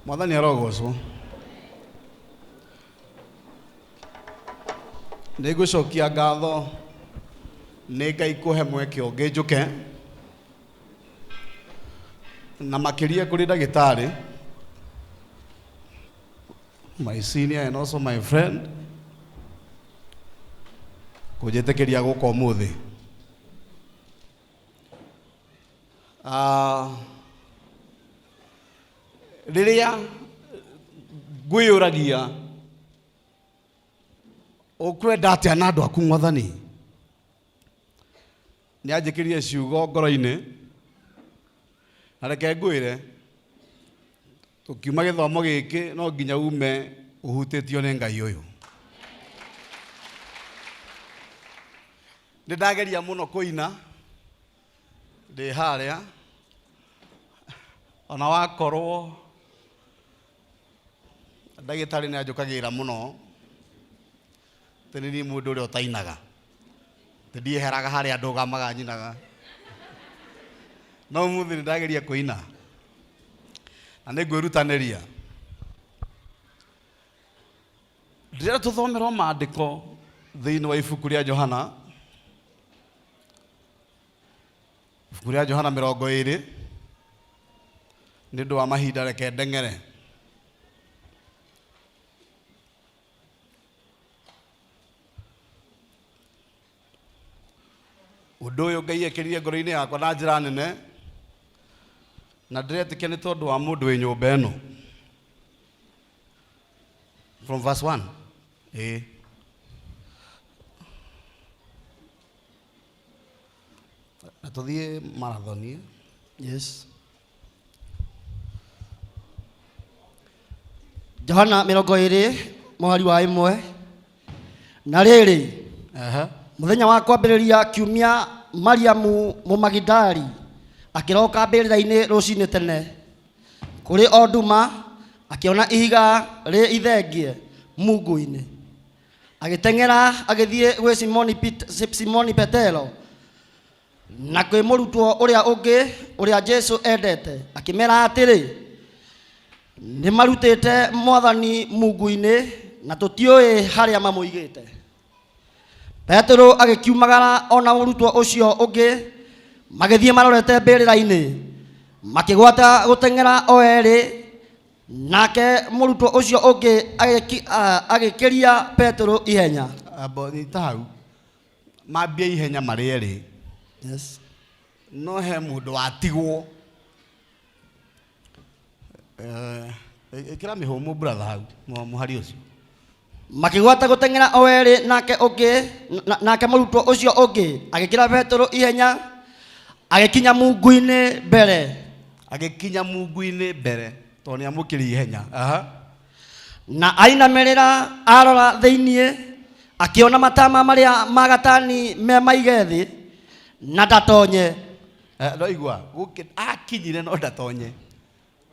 Mwathani arogocwo. Nĩ ngũcokia ngatho nĩ Ngai kũhe mweke ũngĩ njũke na makĩria kũrĩ ndagĩtarĩ, my senior and also my friend, kũnjĩtĩkĩria gũka ũmũthĩ. Ah, rĩrĩa ngwĩyũragia ũkwenda atĩa na andũ aku mwathani, nĩ anjĩkĩrire ciugo ngoro-inĩ, na reke ngwĩre, tũkiuma gĩthomo gĩkĩ no nginya ume ũhutĩtio nĩ Ngai ũyũ. Nĩ ndageria mũno kũina ndĩ harĩa, ona wakorwo ndagĩtarĩ nĩ anjũkagĩrĩra mũno, atĩ nĩ niĩ mũndũ ũrĩa ũtainaga, atĩ ndieheraga harĩa ndũgamaga nyinaga, no ũmũthĩ nĩ ndageria kũina na nĩ ngwĩrutanĩria. Ndĩrenda tũthomerwo maandĩko thĩinĩ wa ibuku rĩa Johana, ibuku rĩa Johana 20. Nĩ ũndũ wa mahinda reke ndeng'ere. Ũndũ ũyũ Ngai ekĩrire ngoro-inĩ yakwa na njĩra nene, na ndĩretĩkia nĩ tondũ wa mũndũ wĩ nyũmba ĩno. From verse 1. Ĩĩ. Na tũthiĩ marathon. Yes. Johana 20 mũhari wa 1. Na rĩrĩ, mũthenya wa kwambĩrĩria kiumia, Mariamu Mũmagidali akĩroka mbĩrĩra-inĩ rũcinĩ tene, kũrĩ o nduma, akĩona ihiga rĩ ithengie mungu-inĩ. Agĩteng'era agĩthiĩ gwĩ Simoni Petero na kwĩ mũrutwo ũrĩa ũngĩ ũrĩa Jesu endete, akĩmera atĩrĩ, nĩ marutĩte Mwathani mungu-inĩ, na tũtiũĩ harĩa mamũigĩte. Petero agĩkiumagara o na mũrutwo ũcio ũngĩ, magĩthiĩ marorete mbĩrĩra-inĩ. Makĩgwata gũteng'era o erĩ, nake mũrutwo ũcio ũngĩ agĩkĩria Petero ihenya. Amba nyita hau. Mambia ihenya marĩ erĩ. Yes. No he mũndũ watigwo. Eh, ĩkĩra mĩhũmũ brother hau mũhari ũcio. Makĩgwata gũteng'era o erĩ, nake ũngĩ nake mũrutwo ũcio ũngĩ agĩkĩra Petero ihenya, agĩkinya mungu-inĩ mbere. Agĩkinya mungu-inĩ mbere tondũ nĩ amũkĩria ihenya. Aha. Na ainamĩrĩra arora thĩinĩ, akĩona matama marĩa ma gatani me maige thĩ, na ndatonye. Eh, no igua akinyire no ndatonye,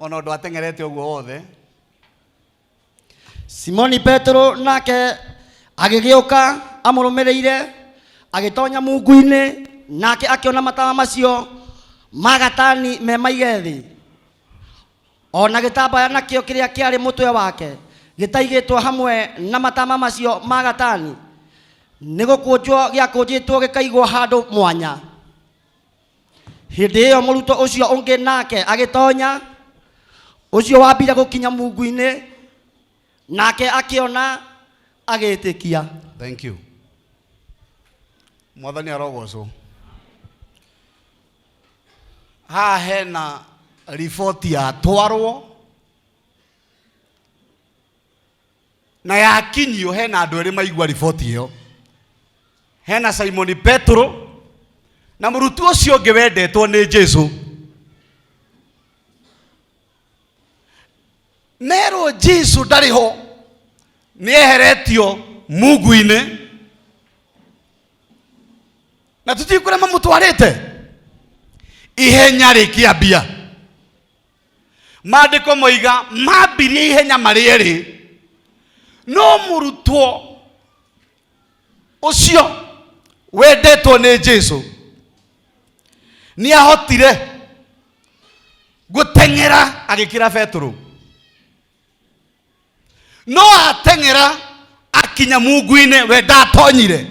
ona ũndũ ateng'erete ũguo wothe. Simoni Petero nake agĩgĩũka amũrũmĩrĩire, agĩtonya mungu-inĩ, nake akĩona matama macio ma gatani me maige thĩ, o na gĩtambaya nakĩo kĩrĩa kĩarĩ mũtwe wake gĩtaigĩtwo hamwe na matama macio ma gatani, nĩ gũkũnjwo gĩakũnjĩtwo gĩkaigwo handũ mwanya. Hĩndĩ ĩyo mũrutwo ũcio ũngĩ nake agĩtonya, ũcio wambire gũkinya mungu-inĩ, nake akĩona, agĩĩtĩkia. Thank you. Mwathani arogocwo. Haha hena riboti yatwarwo na yakinyio, hena andũ erĩ maigua riboti ĩyo. Hena Simoni Petro na mũrutwo ũcio ũngĩ wendetwo nĩ Jesu. Merwo Jesu ndarĩ ho, nĩ eheretio mungu-inĩ na tũtiũĩ kũrĩa mamũtwarĩte. Ihenya rĩkĩambia. Maandĩko moiga mambirie ihenya marĩ erĩ, no mũrutwo ũcio wendetwo nĩ Jesu nĩ ahotire gũteng'era agĩkĩra Petero. No ateng'era akinya mungu-inĩ, we ndatonyire.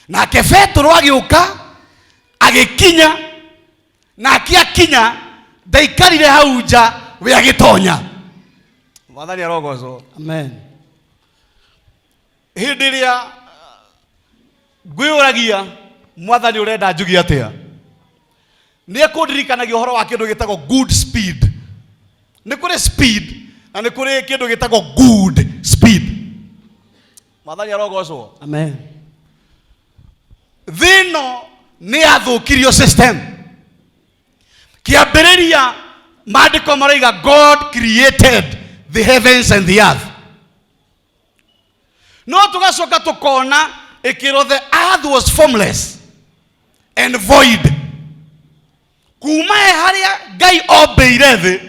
Nake Petero agĩũka agĩkinya, nake akinya ndaikarire hau nja, we agĩtonya. Mwathani arogocwo. Amen. Hĩndĩ ĩrĩa ngwĩyũragia Mwathani ũrenda njuge atĩa, nĩ ekũndirikanagia ũhoro wa kĩndũ gĩtagwo good speed. Nĩ kũrĩ speed na nĩ kũrĩ kĩndũ gĩtagwo good speed. Mwathani arogocwo. Amen. Thĩ ĩno nĩ yathũkirio system. Kĩambĩrĩria maandĩko maroiga God created the heavens and the earth. No tũgacoka tũkona ĩkĩrwo the earth was formless and void. Kuma he harĩa Ngai ombĩire thĩ,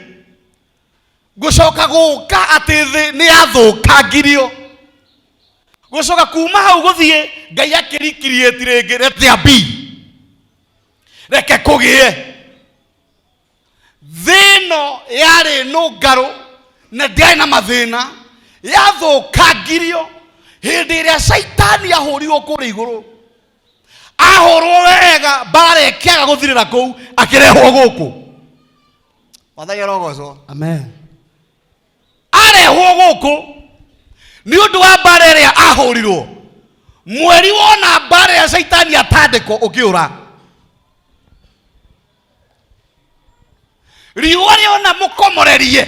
gũcoka gũka atĩ thĩ nĩ yathũkangirio. Gũcoka kuma hau gũthiĩ Ngai akĩricreate rĩngĩ, let there be, reke kũgĩe. Thĩ ĩno yarĩ nũngarũ na ndĩarĩ na mathĩna, yathũkangirio hĩndĩ ĩrĩa Caitani ahũrirwo kũrĩa igũrũ. Ahũrwo wega, mbara ĩkĩaga gũthirĩra kũu, akĩrehwo gũkũ. Mwathani arogocwo. Amen. Arehwo gũkũ nĩ ũndũ wa mbara ĩrĩa ahũrirwo. Mweri wona mbara ya Caitani atandĩkwo ũkĩũra. Riũa rĩona mũkomorerie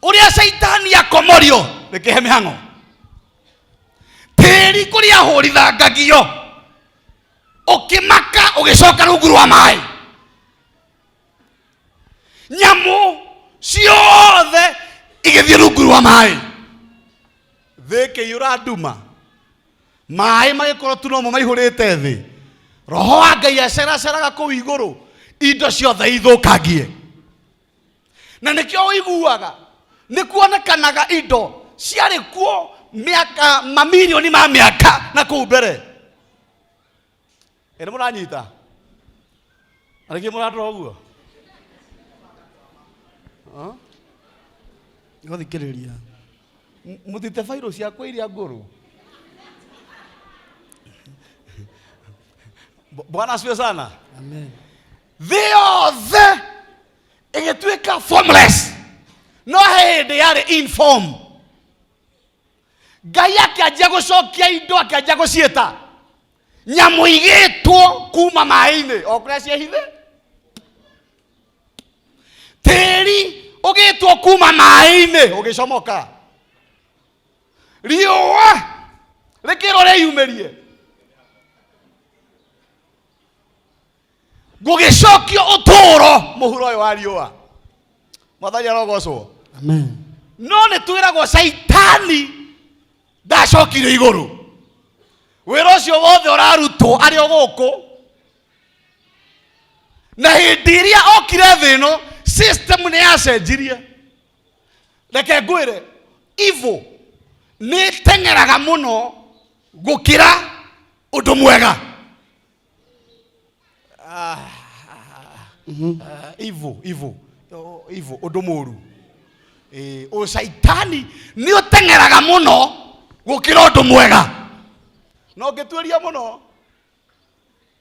ũrĩa Caitani akomorio rĩkĩhe mĩhang'o. Tĩri kũrĩa ahũrithangagio ũkĩmaka ũgĩcoka rungu rwa maĩ. Nyamũ ciothe igĩthiĩ rungu rwa maĩ. Thĩ ĩkĩiyũra nduma, maĩ magĩkorwo tu nomo maihũrĩte thĩ. Roho wa Ngai aceraceraga kũu igũrũ, indo ciothe ithũkangie. Na nĩkĩo ũiguaga nĩ kuonekanaga indo ciarĩ kuo mĩaka mamirioni ma mĩaka na kũu mbere. Ĩ nĩ mũranyita? Na nĩkĩ mũrandora ũguo? Gũthikĩrĩria. Mũtite bairũ ciakwa iria ngũrũ. Bwana asifiwe sana. Amen. Thĩ yothe ĩgĩtuĩka formless, no he hĩndĩ yarĩ in form. Ngai akĩanjia gũcokia indo, akĩanjia gũciĩta nyamũ igĩtwo kuma maĩ-inĩ o kũrĩa ciehithe. Tĩri ũgĩtwo kuma maĩ-inĩ ũgĩcomoka. Riũa rĩkĩrwo rĩyumĩrie, gũgĩcokio ũtũũro mũhuro ũyũ wa riũa. Mwathani arogocwo. Amen. No nĩ twĩragwo Caitani ndacokire igũrũ. Wĩra ũcio wothe ũrarutwo arĩ o gũkũ, na hĩndĩ ĩrĩa okire thĩ ĩno system nĩ yacenjirie. Reke ngwĩre, evil nĩ ĩteng'eraga mũno gũkĩra ũndũ mwega. Evil, evil, oh, evil, ũndũ mũru. Ũcaitani nĩ ũteng'eraga mũno gũkĩra ũndũ mwega. Na ũngĩtuĩria mũno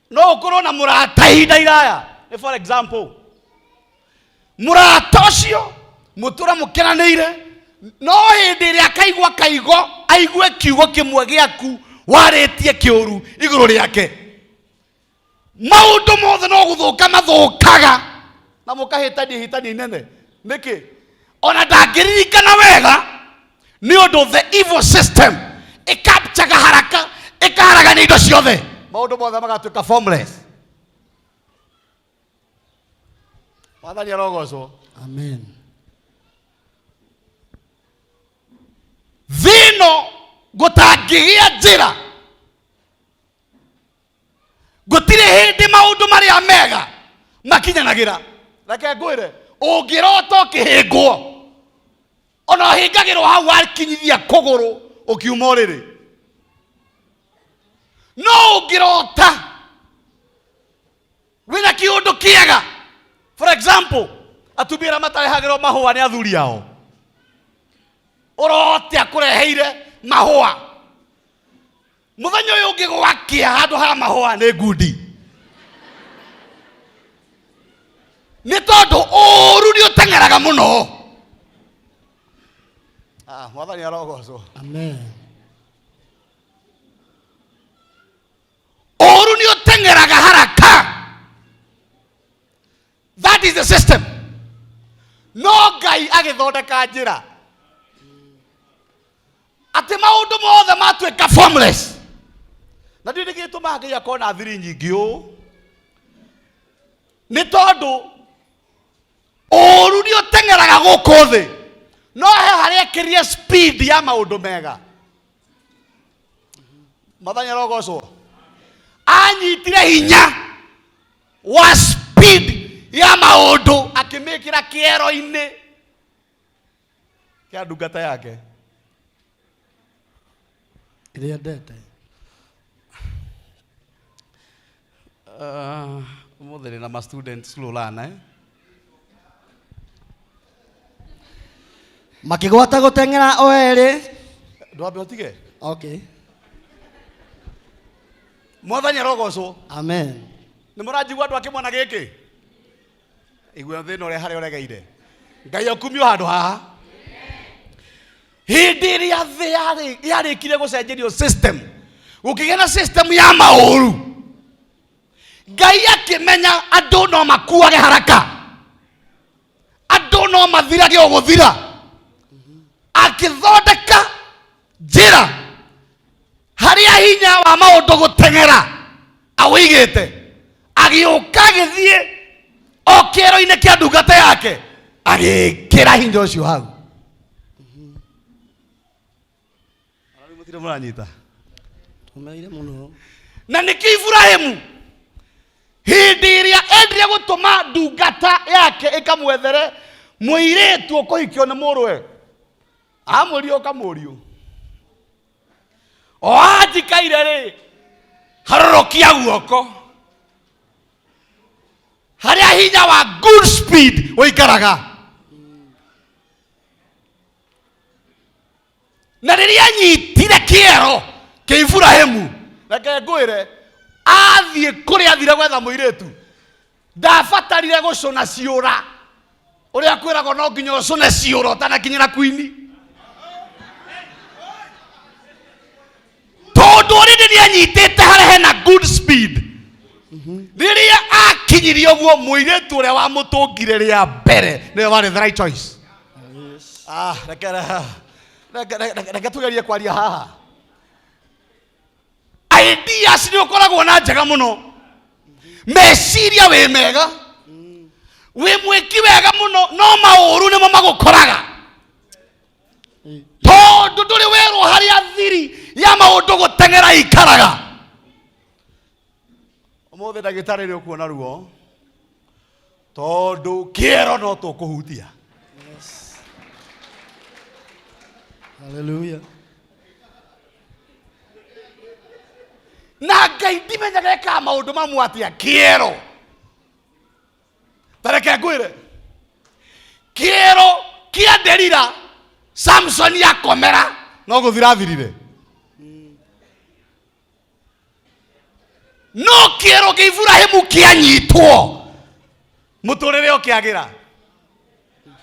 no ũkorwo na mũrata ihinda iraya. Nĩ for example, mũrata ũcio mũtũra mũkeranĩire, no hĩndĩ ĩrĩa akaigua kaigo, aigue kiugo kĩmwe gĩaku warĩtie kĩũru igũrũ rĩake, maũndũ mothe no gũthũka mathũkaga na mũkahĩtania ihĩtania inene. Nĩkĩ? Ona ndangĩririkana wega nĩ ũndũ the evil system ĩkapchaga haraka, ĩkaharagania indo ciothe, maũndũ mothe magatuĩka formless. Mwathani arogocwo. Amen. Thĩ ĩno gũtangĩgĩa njĩra, gũtirĩ hĩndĩ maũndũ marĩa mega makinyanagĩra. Reke ngwĩre, ũngĩrota ũkĩhĩngwo, ona ũhĩngagĩrwo hau wakinyithia kũgũrũ ũkiuma ũrĩrĩ. No ũngĩrota wĩna kĩũndũ kĩega, for example, atumia arĩa matarehagĩrwo mahũa nĩ athuri ao. Ũrote akũreheire mahũa. Mũthenya ũyũ ũngĩ gwakĩa handũ ha mahũa nĩ ngundi. Nĩ tondũ ũũru nĩ ũteng'eraga mũno. Ah, Mwathani arogocwo. Amen. Ũũru nĩ ũteng'eraga haraka. That is the system. No Ngai agĩthondeka njĩra atĩ maũndũ mothe matuĩka formless. Na ndiũĩ nĩkĩ gĩtũmaga Ngai akorwo na thiri nyingĩ ũũ, nĩ tondũ ũũru nĩ ũteng'eraga gũkũ thĩ, no he harĩa ĩkĩrire speed ya maũndũ mega. Mwathani arogocwo. Anyitire hinya wa speed ya maũndũ akĩmĩkĩra kĩero-inĩ kĩa ndungata yake. Ĩrĩa ndete. Ũmũthĩ ndĩ na ma student slow learner, eh? Makĩgwata gũteng'era o erĩ. Ndwambe ũtige. Okay. Mwathani arogocwo. Amen. Nĩ mũranjigua andũ a kĩmwana gĩkĩ? Igua thĩna ũrĩa harĩa ũregeire. Ngai akumio handũ haha. Hĩndĩ ĩrĩa thĩ yarĩkire gũcenjerio system, gũkĩgĩa na system ya maũru, Ngai akĩmenya andũ no makuage haraka, andũ no mathirage o gũthira, akĩthondeka njĩra harĩa hinya wa maũndũ gũteng'era awĩigĩte, agĩũka agĩthiĩ o kĩero-inĩ kĩa ndungata yake, agĩkĩra hinya ũcio hau. Arĩa mũtirĩ mũranyita. Tũmeire mũno. Na nĩkĩo Iburahĩmu hĩndĩ ĩrĩa endire gũtũma ndungata yake ĩkamwethere mũirĩtu ũkũhikio nĩ mũrũwe, amũrio ũkamũriũ o anjikaire rĩ, harũrũkia guoko harĩa hinya wa good speed ũikaraga. Na rĩrĩa anyitire kĩero kĩa Iburahĩmu, reke ngwĩre, athiĩ kũrĩa athire gwetha mũirĩtu, ndabatarire gũcũna ciũra ũrĩa kwĩragwo no nginya ũcũne ciũra ũtanakinyĩra kwini, tondũ already nĩ anyitĩte harĩa hena good speed. Rĩrĩa akinyirie ũguo, mũirĩtu ũrĩa wamũtũngire rĩa mbere nĩwe warĩ the right choice. Ah, reke reke reke reke tugerie kwaria haha. Ideas nĩ ũkoragwo na njega mũno, meciria wĩ mega, wĩ mwĩki wega mũno, no maũru nĩmo magũkoraga, tondũ ndũrĩ werwo harĩa thiri ya maũndũ gũteng'era ikaraga. Ũmũthĩ ndagĩtarĩ nĩ ũkuona ruo, tondũ kĩero no tũkũhutia. Hallelujah. Na Ngai ndimenyaga ekaga maũndũ mamwe atĩa. Kĩero, ta reke ngwĩre, kĩero kĩa Delila, Samson akomera no gũthira athirire, no kĩero kĩa Iburahĩmu kĩanyitwo, mũtũrĩre ũkĩagĩra.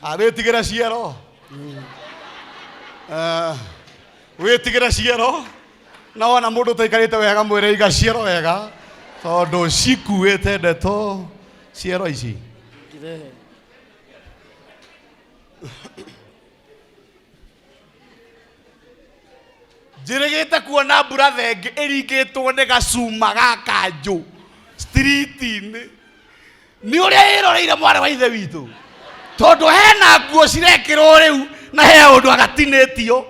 Wĩtigĩre ciero. Ah, wĩtigĩre ciero, na wona mũndũ ũtaikarĩte wega mwĩre iga ciero wega, tondũ cikuĩte ndeto ciero ici. Kirehe. Njĩrĩgĩte kuona mbura thenge ĩringĩtwo nĩ gacuma ga kanjũ street-inĩ, nĩ ũrĩa ĩroreire mwarĩ wa ithe witũ, tondũ hena nguo cirekĩrwo rĩu na he ũndũ agatinĩtio.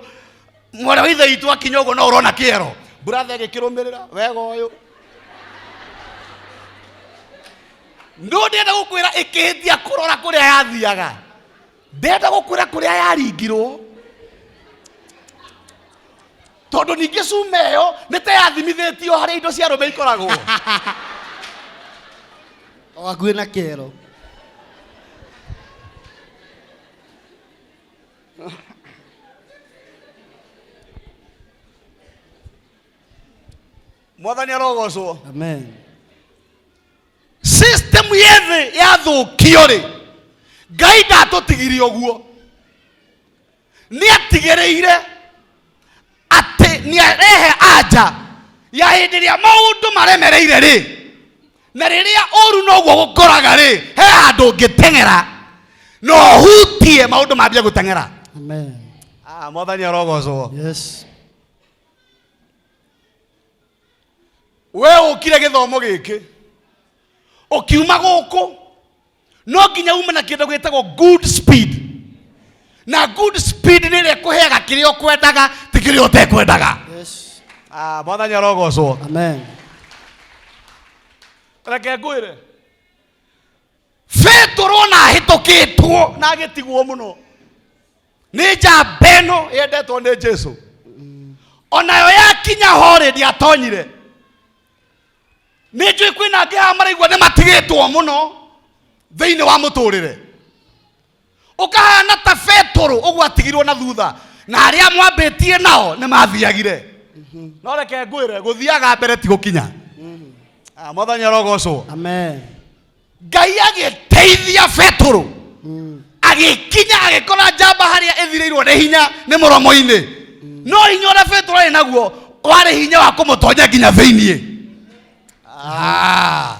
Mwarĩ wa ithe witũ akinya ũguo, no ũrona kĩero mbura thenge ĩkĩrũmĩrĩra wega ũyũ. No ndĩrenda gũkwĩra ĩkĩhĩtia kũrora kũrĩa yathiaga, ndĩrenda gũkwĩra kũrĩa yaringirwo, tondũ ningĩ cuma ĩyo nĩ ta yathimithĩtio harĩa indo cia arũme ikoragwo. O hakuhĩ na kĩero. Mwathani arogocwo. Amen. System yethe yathũkio rĩ, Ngai ndatũtigirie ũguo, nĩ atigĩrĩire atĩ nĩ arehe anja ya hĩndĩ ĩrĩa maũndũ maremereire rĩ, na rĩrĩa ũru noguo gũkoraga rĩ, he handũ ũngĩteng'era na ũhutie maũndũ mambie gũteng'era. Amen. Ah, Mwathani arogocwo. Yes. We ũkire gĩthomo gĩkĩ ũkiuma gũkũ no nginya ume na kĩndũ gĩtagwo good speed, na good speed nĩ ĩrĩa ĩkũheaga kĩrĩa ũkwendaga, ti kĩrĩa ũtekwendaga. Yes. Ah, Mwathani arogocwo. Amen. Reke ngwĩre, Petero ona ahĩtũkĩtwo na agĩtigwo mũno nĩ njamba ĩno yendetwo nĩ Jesu, onayo yakinya horĩ ndiatonyire. Nĩ njũĩ kwĩna angĩ haha maraigua nĩ matigĩtwo mũno thĩinĩ wa mũtũrĩre, ũkahana ta Petero ũguo atigirwo na thutha, na arĩa mwambĩtie nao nĩ mathiagire. No reke ngwĩre, gũthiaga mbere ti gũkinya. Ah, Mwathani arogocwo. Amen. Ngai agĩteithia Petero, agĩkinya agĩkora njamba harĩa ĩthirĩirwo nĩ hinya nĩ mũromo-inĩ, no hinya ũrĩa Petero arĩ naguo warĩ hinya wa kũmũtonya nginya thĩiniĩ. Ah,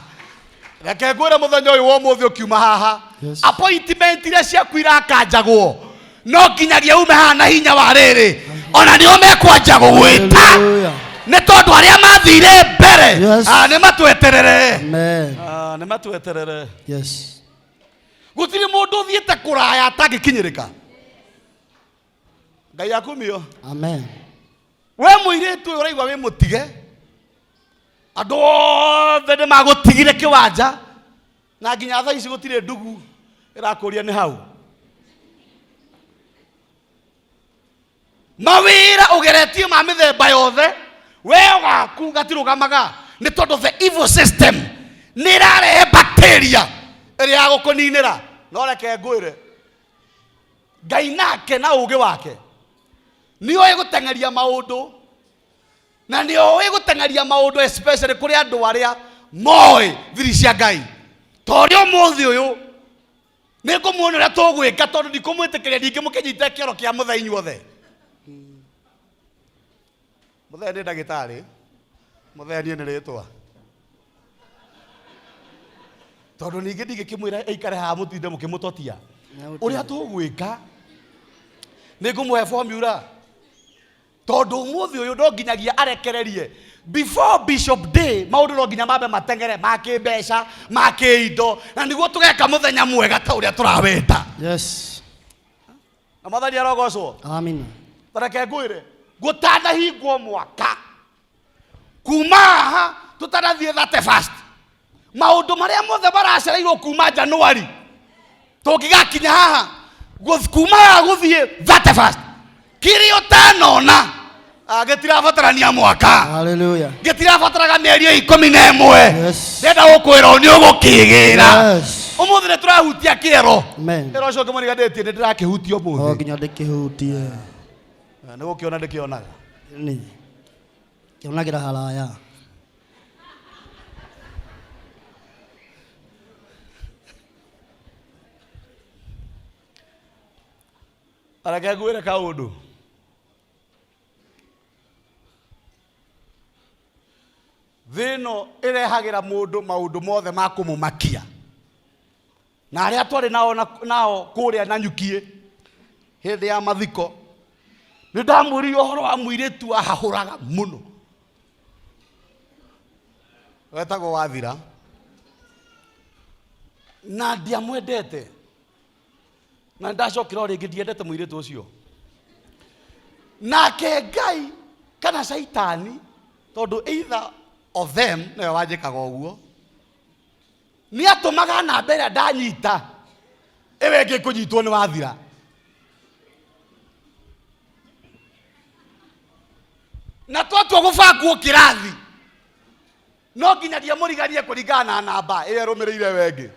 reke ngwĩre, mũthenya ũyũ wa ũmũthĩ ũkiuma haha, Yes. appointment iria ciaku irakanjagwo no nginyagia ume haha na hinya wa rĩrĩ, ona nĩo mekwanja gũgwĩta. Hallelujah. Nĩ tondũ arĩa mathire mbere, Yes. ah, nĩ matweterere. Amen. Ah, nĩ matweterere. Yes. Gũtirĩ mũndũ ũthiĩte kũraya atangĩkinyĩrĩka. Ngai akumio. Amen. We mũirĩtu ũyũ ũraigua wĩ mũtige, andũ othe nĩ magũtigire kĩwanja, na nginya thaa ici gũtirĩ ndugu ĩrakũria nĩ hau mawĩra ũgeretie ma mĩthemba yothe, we waku gatirũgamaga, nĩ tondũ the evil system nĩ ĩrarehe bacteria ĩrĩa ya gũkũninĩra. No reke ngwĩre, Ngai nake na ũgĩ wake nĩ oĩ gũteng'eria maũndũ, na nĩ oĩ gũteng'eria maũndũ especially kũrĩ andũ arĩa moĩ thiri cia Ngai. Ta ũrĩa ũmũthĩ ũyũ nĩ ngũmuona ũrĩa tũgwĩka, tondũ ndikũmwĩtĩkĩria ningĩ mũkĩnyite kĩoro kĩa mũthee inyuothe. Mũthee nĩ ndagĩtarĩ, mũthee niĩ nĩ rĩtwa, tondũ ningĩ ndingĩkĩmwĩra aikare haha mũtinde mũkĩmũtotia. Ũrĩa tũgwĩka, nĩ ngũmũhe formula, tondũ ũmũthĩ ũyũ no nginyagia arekererie before Bishop Day. Maũndũ no nginya mambe mateng'ere ma kĩmbeca, ma kĩindo, na nĩguo tũgeka mũthenya mwega ta ũrĩa tũrawenda. Yes. Na Mwathani arogocwo. Amen. Tareke ngwĩre, gũtanahingwo mwaka, kuma haha tũtanathiĩ 31st, maũndũ marĩa mothe maracereirwo kuma January tũngĩgakinya haha, kuma haha gũthiĩ 31st, kĩrĩa ũtanona, ah, gĩtirabatarania mwaka. Hallelujah. Gĩtirabataraga mĩeri 11. Yes. Ndenda gũkwĩra nĩ ũgũkĩgĩra. Yes. Ũmũthĩ nĩ tũrahutia kĩero. Amen. Kĩero ũcio ngĩmũriganĩtie nĩ ndĩrakĩhutia O ũmũthĩ. nginya ndĩkĩhutie. Nĩ gũkĩona ndĩkĩonaga. Nĩ. Kĩonagĩra haraya. Reke ngwĩre kaũndũ, thĩ ĩno ĩrehagĩra mũndũ maũndũ mothe ma kũmũmakia, na arĩa twarĩ nao nao kũrĩa Nanyukiĩ hĩndĩ ya mathiko, nĩ ndamwĩrire ũhoro wa mũirĩtu wahahũraga mũno wetagwo Wathira, na ndiamwendete, na ndacokera o rĩngĩ ndiendete mũirĩtu ũcio. Nake Ngai kana Caitani, tondũ either of them nĩwe wanjĩkaga ũguo, nĩ atũmaga namba ĩrĩa ndanyita ĩwe ĩngĩ kũnyitwo nĩ Wathira. Na twatua gũbangwo kĩrathi, no nginyagia mũriganie kũringana na namba ĩrĩa ĩrũmĩrĩire wengĩ.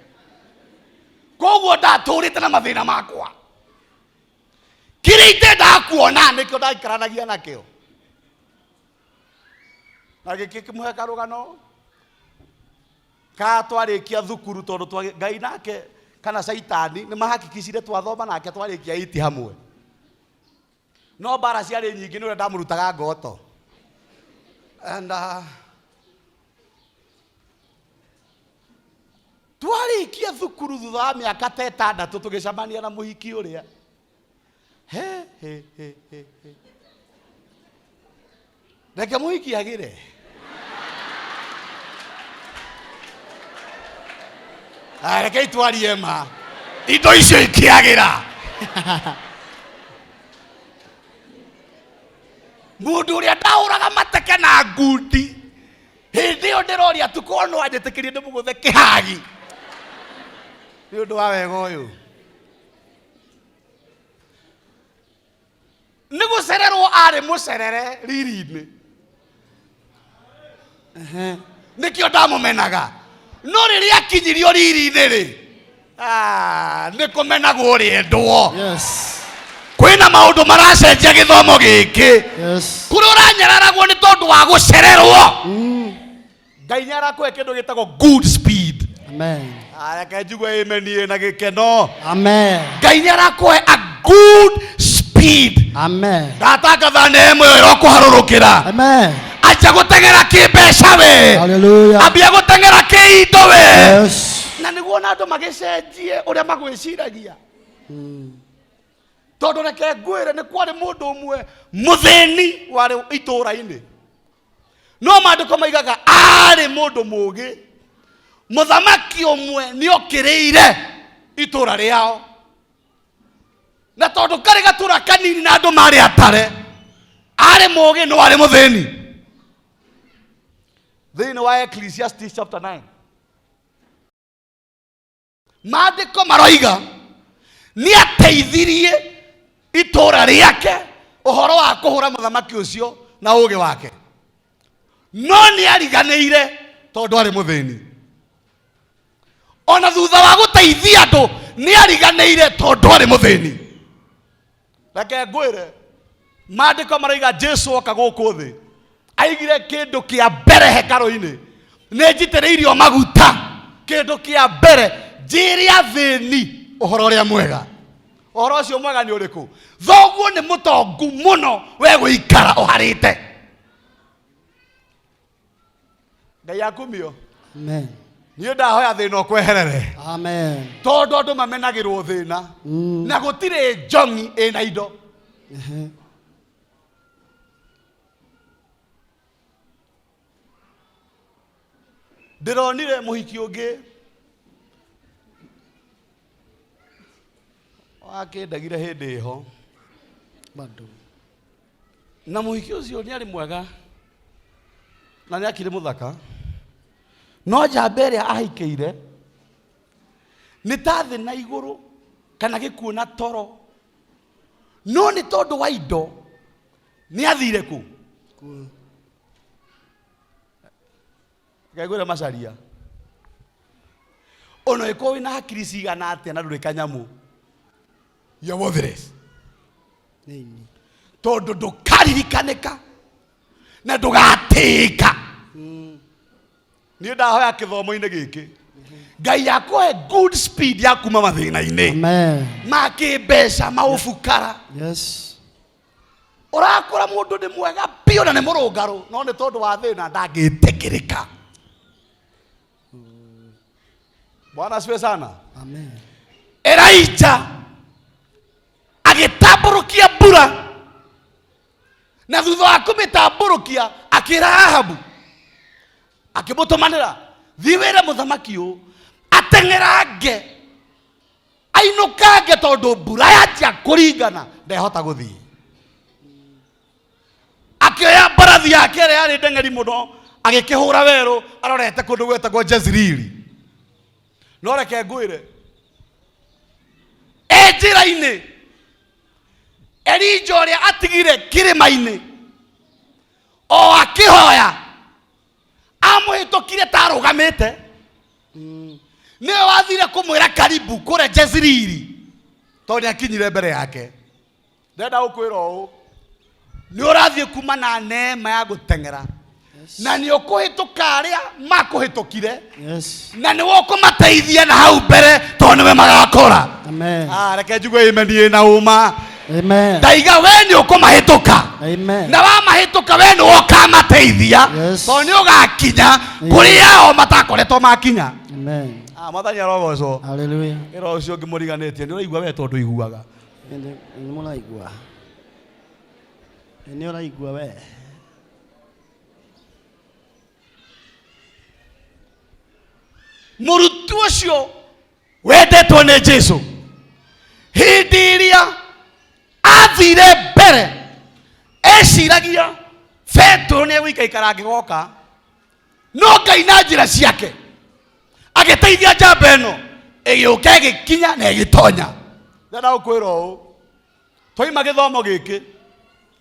Koguo ndatũrĩte na mathĩna makwa, kĩrĩa itendaga kuona nĩkĩo ndaikaranagia nakĩo. Na gĩkĩmũhe karũgano ka twarĩkia thukuru tondũ Ngai nake kana Caitani nĩ mahakikicire twathoma nake twarĩkia iti hamwe. No mbara ciarĩ nyingĩ nĩ ũrĩa ndamũrutaga ngoto. And twarĩkia thukuru thutha wa mĩaka ta ĩtandatũ tũgĩcemania na mũhiki ũrĩa. He, he, he, he, he. Reke mũhiki agĩre. Ah, reke itwarie ma. Indo icio ikĩagĩra. Mũndũ ũrĩa ndahũraga mateke na ngundi hĩndĩ ĩyo ndĩroria tu korwo no anjĩtĩkĩrie ndĩmũgũthe kĩhagi nĩ ũndũ wa wega ũyũ. Nĩ gũcererwo arĩ mũcerere riri-inĩ. Nĩkĩo ndamũmenaga. No rĩrĩa akinyirio riri-inĩ rĩ, nĩ kũmenagwo ũrĩendwo. Yes. Kwĩna maũndũ maracenjia gĩthomo gĩkĩ. Yes. Kũrĩa ũranyararagwo nĩ tondũ wa gũcererwo. Ngai nĩ arakũhe kĩndũ gĩtagwo good speed. Amen. Reke njigue amen ĩna gĩkeno. Amen. Ngai nĩ arakũhe a good speed. Amen. Ndatangatha neema ĩyo ĩrokũharũrũkĩra. Amen. Acha gũteng'era kĩmbeca we. Hallelujah. Ambia gũteng'era kĩindo we. Yes. Na nĩguo na andũ magĩcenjie ũrĩa magwĩciragia. Tondũ reke ngwĩre nĩ kwarĩ mũndũ ũmwe mũthĩni warĩ itũũra-inĩ. No maandĩko maigaga arĩ mũndũ mũũgĩ. Mũthamaki ũmwe nĩokĩrĩire itũũra rĩao. Na tondũ karĩ gatũũra kanini na andũ marĩ atare, arĩ mũũgĩ no arĩ mũthĩni. Thĩinĩ wa Ecclesiastes chapter 9. Maandĩko maroiga nĩ ateithirie itũũra rĩake ũhoro wa kũhũra mũthamaki ũcio na ũũgĩ wake. No nĩ ariganĩire tondũ arĩ mũthĩni. Ona thutha wa gũteithia andũ nĩ ariganĩire tondũ arĩ mũthĩni. Reke ngwĩre, maandĩko maroiga Jesu oka gũkũ thĩ aigire kĩndũ kĩa mbere hekarũ-inĩ, nĩ njitĩrĩirio maguta, kĩndũ kĩa mbere njĩre athĩni ũhoro ũrĩa mwega. Ũhoro ũcio mwega nĩ ũrĩkũ? Thoguo nĩ mũtongu mũno we gũikara ũharĩte. Ngai akumio. Amen. Niĩ ndahoya thĩna ũkweherere. Amen. Tondũ andũ mamenagĩrwo thĩna. Na gũtirĩ njong'i ĩna indo. Ndĩronire mũhiki ũngĩ wakĩndagire hĩndĩ ĩho. Bado. Na mũhiki ũcio nĩ arĩ mwega na nĩ akĩrĩ mũthaka, no njamba ĩrĩa ahikĩire nĩ ta thĩ na igũrũ kana gĩkuũ na toro, no nĩ tondũ wa indo nĩ athire kũ? Ngaigwĩra macaria. Ona ĩkorwo wĩna hakiri cigana atĩa na ndũrĩ kanyamũ, you're worthless. Nĩini. Tondũ ndũkaririkanĩka na ndũgatĩĩka. Niĩ ndahoya kĩthomo-inĩ gĩkĩ Ngai akũhe good speed ya kuma mathĩna-inĩ. Amen. Ma kĩmbeca, maũbukara. Yes. Ũrakora mũndũ nĩ mwega biũ na nĩ mũrũngarũ, no nĩ tondũ wa thĩna ndangĩtĩkĩrĩka. Bwana asifiwe sana. Amen. Elijah agĩtambũrũkia mbura, na thutha wa kũmĩtambũrũkia akĩra Ahabu, akĩmũtũmanĩra, thiĩ wĩre mũthamaki ũũ ateng'erange ainũkange, tondũ mbura yanjia kũringana ndehota gũthiĩ. Akĩoya mbarathi yake ĩrĩa yarĩ ndeng'eri mũno, agĩkĩhũra werũ arorete kũndũ gwetagwo Jezreeli. No reke ngwĩre, e njĩra-inĩ Elija ũrĩa atigire kĩrĩma-inĩ o akĩhoya amũhĩtũkire ta arũgamĩte, nĩwe wathire kũmwĩra karibu kũrĩa Jezreeli, tondũ nĩakinyire mbere yake. Ndĩrenda gũkwĩra ũũ, nĩ ũrathiĩ kuma na neema ya gũteng'era. Na nĩ ũkũhĩtũka arĩa makũhĩtũkire. Yes. Na nĩ ũkũmateithia na hau mbere tondũ nĩwe magakora. Amen. Ah, reke njigue amen ĩna ũma. Amen. Ndaiga we nĩ ũkũmahĩtũka. Amen. Na wamahĩtũka we nĩ ũkamateithia. Yes. Tondũ nĩ ũgakinya kũrĩa o matakoretwo makinya. Amen. Ah, mwathani arogocwo. Hallelujah. Ĩra ũcio ũngĩ mũriganĩtie nĩ ũraigua we tondũ iguaga. Nĩ mũraigua. Nĩ ũraigua we. Mũrutwo ũcio wendetwo nĩ Jesu hĩndĩ ĩrĩa athire mbere eciragia Petero nĩ egũikaikara angĩgoka, no Ngai na njĩra ciake agĩteithia njamba ĩno ĩgĩũka ĩgĩkinya na ĩgĩtonya. Ndĩrenda gũkwĩra ũũ, twaima gĩthomo gĩkĩ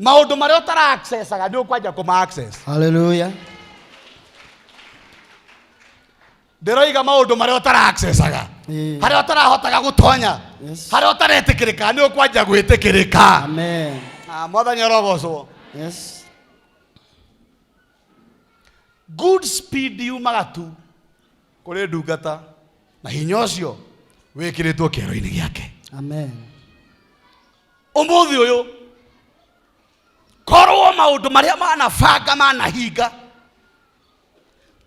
maũndũ marĩa ũtara accessaga nĩ ũkwanja kũma access. Hallelujah. Ndĩroiga maũndũ marĩa ũtara accessaga, Ĩĩ. harĩa ũtarahotaga gũtonya, Yes. harĩa ũtaretĩkĩrĩka nĩ ũkwanja gwĩtĩkĩrĩka. Amen. Ah, mwathani arogocwo. Yes. Good speed yumaga tu kũrĩ ndungata na hinya ũcio wĩkĩrĩtwo kĩero-inĩ gĩake. Amen. Ũmũthĩ ũyũ korwo maũndũ marĩa manabanga manahinga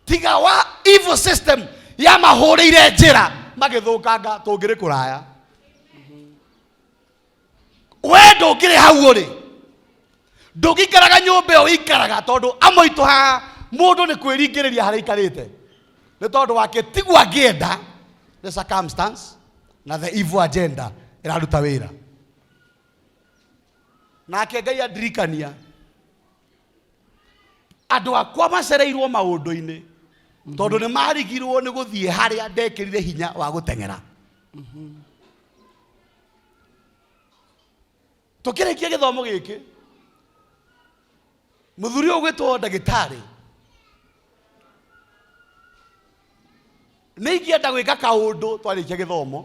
tiga wa evil system ya mahũrĩire njĩra magĩthũkanga tũngĩrĩ kũraya. We ndũngĩrĩ hau ũrĩ, ndũngĩikaraga nyũmba ĩyo ũikaraga, tondũ amwe aitũ haha mũndũ nĩ kwĩringĩrĩria harĩa aikarĩte nĩ tondũ wake tiguo angĩenda, the circumstance na the evil agenda ĩraruta wĩra. Nake Ngai andirikania andũ akwa macereirwo maũndũ-inĩ tondũ nĩ marigirwo nĩ gũthiĩ harĩa ndekĩrire hinya wa gũteng'era. Tũkĩrĩkia gĩthomo gĩkĩ, mũthuri ũyũ ũgwĩtwo ndagĩtarĩ nĩ ingĩenda gwĩka kaũndũ twarĩkia gĩthomo.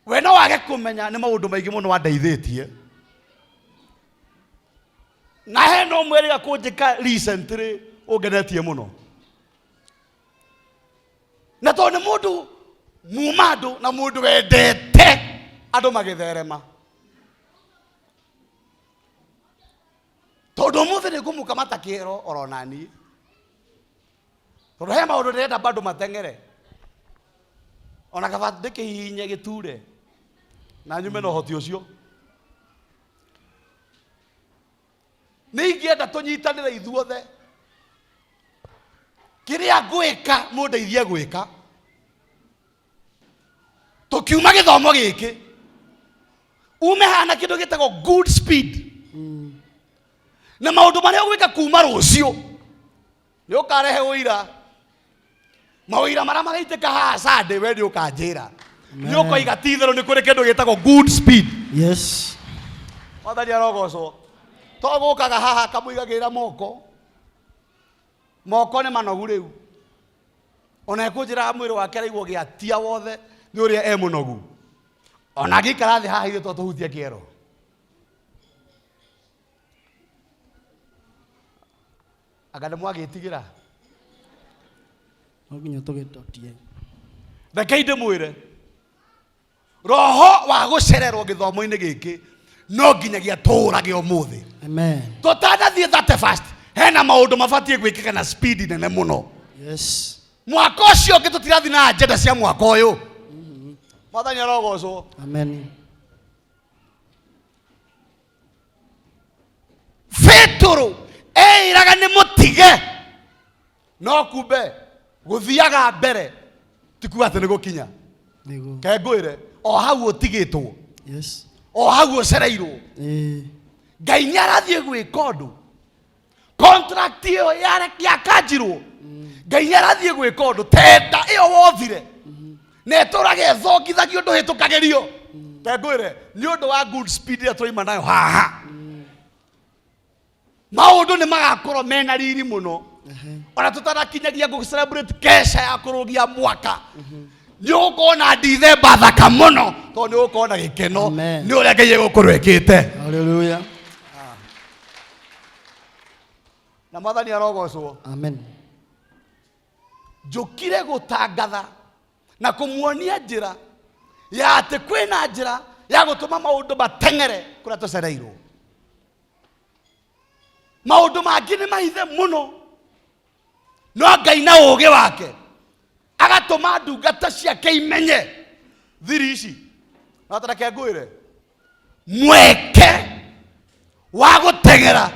We no wage kũmenya nĩ maũndũ maingĩ mũno wandeithĩtie, na hena ũmwe rĩga kũnjĩka recently ũngenetie mũno, na tondũ nĩ mũndũ muma andũ na mũndũ wendete andũ magĩtherema, tondũ ũmũthĩ nĩ ngũmũkamata kĩero oro naniĩ, tondũ he maũndũ ndĩrenda bado mateng'ere, ona kaba ndĩkĩhihinye gĩture na nyume na ũhoti ũcio. Nĩ ingĩenda tũnyitanĩre ithuothe, kĩrĩa ngwĩka mũndeithie gwĩka. Tũkiuma gĩthomo gĩkĩ ume hana kĩndũ gĩtagwo good speed, na maũndũ marĩa ũgwĩka kuma rũciũ nĩ ũkarehe ũira, mawĩira marĩa magaitĩka haha Sunday, we nĩ ũkanjĩra, nĩ ũkoiga ti itherũ nĩ kũrĩ kĩndũ gĩtagwo good speed. Yes. Mwathani arogocwo. To gũkaga haha akamũigagĩrĩra moko, moko nĩ manogu rĩu, ona ekũnjĩraga mwĩrĩ wake araigua gĩatia wothe nĩ ũrĩa e mũnogu, ona angĩikara thĩ haha ithuĩ to tũhutie kĩero. Anga nĩ mwagĩtigĩra? No nginya tũgĩtotie. Rekei ndĩmwĩre, roho wa gũcererwo gĩthomo-inĩ gĩkĩ no nginyagia tũũrage ũmũthĩ. Amen. Tũtanathiĩ 31st hena maũndũ mabatiĩ gwĩkĩka na speed nene mũno. Yes. Mwaka ũcio ũngĩ tũtirathiĩ na agenda cia mwaka ũyũ. Mwathani arogocwo. Amen. Petero eĩraga nĩ mũtige, no kumbe gũthiaga mbere ti kuga atĩ nĩ gũkinya. Nĩguo. Ke ngwĩre, o hau ũtigĩtwo, Yes. o hau ũcereirwo, Ĩĩ. Ngai nĩ arathiĩ gwĩka ũndũ. Contract ĩyo yakanjirwo, Ngai nĩ arathiĩ gwĩka ũndũ. Tenda ĩyo wothire na ĩtũraga ĩthongithagio ndũhĩtũkagĩrio. Ke ngwĩre, nĩ ũndũ wa good speed ĩrĩa tũraima nayo haha, maũndũ nĩ magakorwo mena riri mũno. Ona tũtanakinyagia gũ celebrate kesha ya kũrũgia mwaka, nĩ ũgũkorwo na Ndithemba thaka mũno, tondũ nĩ ũgũkorwo na gĩkeno Amen. nĩ ũrĩa Ngai egũkorwo ĩkĩte. Hallelujah. Na Mwathani arogocwo. Amen. Njũkire gũtangatha na kũmuonia njĩra ya atĩ kwĩna njĩra ya gũtũma maũndũ mateng'ere kũrĩa tũcereirwo. Maũndũ mangĩ nĩ mahithe mũno, no Ngai na ũũgĩ wake agatũma ndungata ciake imenye thiri ici. No tareke ngwĩre, mweke wa gũteng'era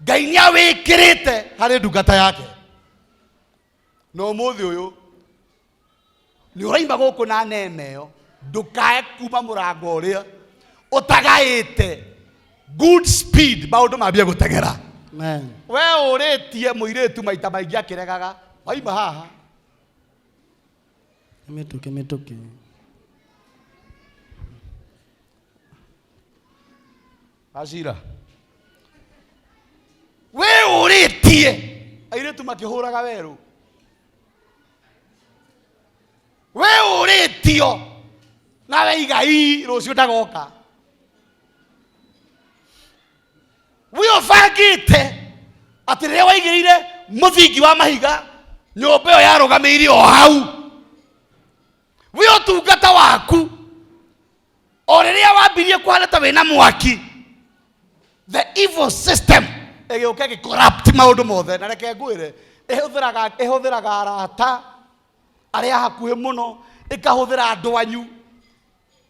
Ngai nĩ awĩkĩrĩte harĩ ndungata yake. Na ũmũthĩ ũyũ nĩ ũraima gũkũ na nema ĩyo, ndũkae kuma mũrango ũrĩa ũtagaĩte good speed, maũndũ mambie gũteng'era. Amen. We ũrĩtie mũirĩtu maita maingĩ akĩregaga, waima haha. Mĩtũkĩ mĩtũkĩ. Acira. We ũrĩtie airĩtu makĩhũraga werũ. We ũrĩtio nawe igai rũciũ ndagoka. We ũbangĩte atĩ rĩrĩa waigĩrĩire mũthingi wa mahiga nyũmba ĩyo yarũgamĩire o hau. We ũtungata waku o rĩrĩa wambirie kũhana ta wĩna mwaki, the evil system ĩgĩũka ĩgĩcorrupt maũndũ mothe. Na reke ngwĩre, ĩhũthĩraga arata arĩa hakuhĩ mũno, ĩkahũthĩra andũ anyu,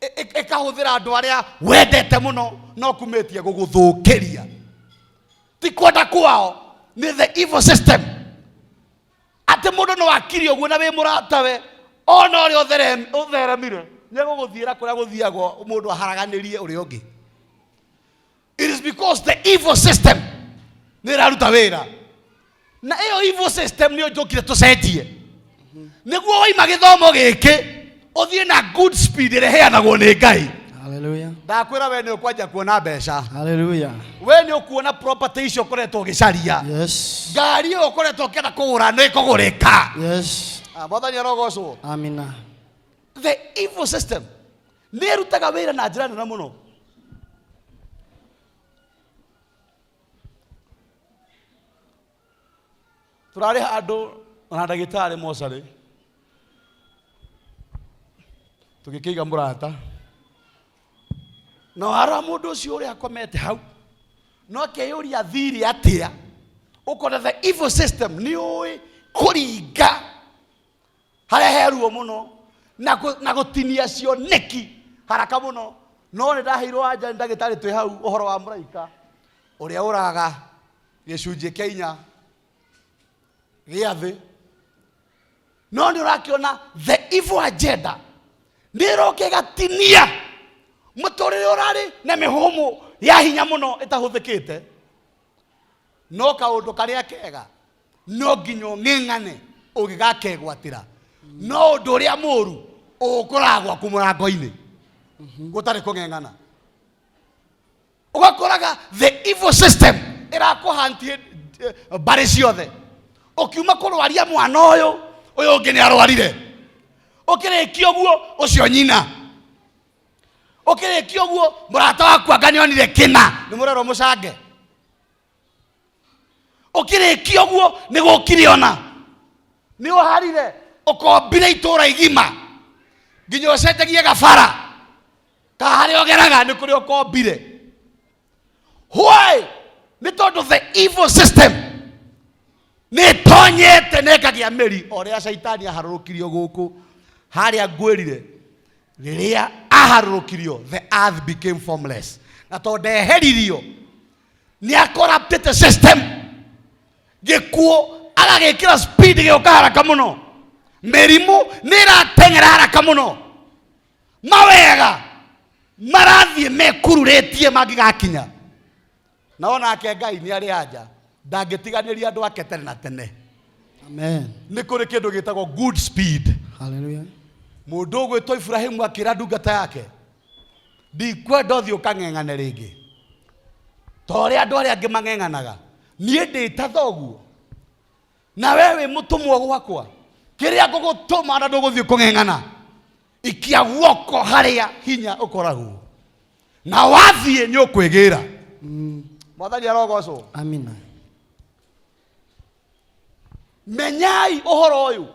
ĩkahũthĩra andũ arĩa wendete mũno, no kumĩtie gũgũthũkĩria. Ti kwenda kwao, nĩ the evil system. Atĩ mũndũ no akiri ũguo na wĩ mũratawe, ona ũrĩa ũtheremire, nĩ egũgũthiĩra kũrĩa gũthiagwo mũndũ aharaganĩrie ũrĩa ũngĩ. It is because the evil system nĩ ĩraruta wĩra. Na ĩyo evil system nĩyo njũkire tũcenjie. Nĩguo waima gĩthomo gĩkĩ, ũthiĩ na good speed ĩrĩa ĩheanagwo nĩ Ngai. Hallelujah. Ndakwĩra we nĩ ũkwanja kuona mbeca. Hallelujah. We nĩ ũkuona property icio ũkoretwo ũgĩcaria. Yes. Ngari ĩyo ũkoretwo ũkĩenda kũgũra nĩ ĩkũgũrĩka. Yes. Mwathani arogocwo. Amina. The evil system nĩ ĩrutaga wĩra na njĩra nene mũno. Tũrarĩ handũ na ndagĩtarĩ mocarĩ, tũgĩkĩiga mũrata, na warora mũndũ ũcio ũrĩa akomete hau, no akeyũria thiri atĩa. Ũkona the evil system nĩ ũĩ kũringa harĩa he ruo mũno na gũtinia cioneki haraka mũno. No nĩ ndaheirwo anja nĩ ndagĩtarĩ twĩ hau ũhoro wa mũraika ũrĩa ũraga gĩcunjĩ kĩa inya gĩa thĩ. No nĩ ũrakĩona the evil agenda nĩ ĩroka ĩgatinia mũtũrĩre ũrarĩ na mĩhũmũ ya hinya mũno ĩtahũthĩkĩte. No kaũndũ karĩa kega no nginya ũng'eng'ane ũgĩgakegwatĩra, no ũndũ ũrĩa mũru ũgũkoraga gwaku mũrango-inĩ gũtarĩ kũng'eng'ana. Ũgakoraga the evil system ĩrakũhantie mbarĩ ciothe. Ũkiuma kũrwaria mwana ũyũ, ũyũ ũngĩ nĩ arwarire. Ũkĩrĩkia ũguo, ũcio nyina. Ũkĩrĩkia ũguo, mũrata waku anga nĩ onire kĩna, nĩ mũrerwo mũcange. Ũkĩrĩkia ũguo, nĩ gũkire ona. Nĩ ũharire, ũkombire itũũra igima. Nginya ũcenjagie gabara. Ka harĩa ũgeraga nĩ kũrĩa ũkombire. Why? Nĩ tondũ the evil system nĩ ĩtonyete na ĩkagĩa mĩri. O ũrĩa Shaitani aharũrũkirio gũkũ, harĩa ngwĩrire, rĩrĩa aharũrũkirio, the earth became formless. Na tondũ ndeheririo, nĩ acorruptĩte system. Gĩkuũ agagĩkĩra speed gĩũka haraka mũno. Mĩrimũ nĩ ĩrateng'era haraka mũno. Mawega marathiĩ mekururĩtie mangĩgakinya. Na onake Ngai nĩ arĩ anja, ndangĩtiganĩria andũ ake tene na tene. Amen. Nĩ kũrĩ kĩndũ gĩtagwo good speed. Hallelujah. Mũndũ ũgwĩtwo Ibrahimu akĩra ndungata yake, ndikwenda ũthiĩ ũkang'eng'ane rĩngĩ ta ũrĩa andũ arĩa angĩ mang'eng'anaga. Niĩ ndĩ ta thoguo, na we wĩ mũtũmwo gwakwa. Kĩrĩa ngũgũtũma na ndũgũthiĩ kũng'eng'ana, ikia guoko harĩa hinya ũkoragwo, na wathiĩ nĩ ũkwĩgĩra. Mwathani arogocwo. Amina. Menyai ũhoro ũyũ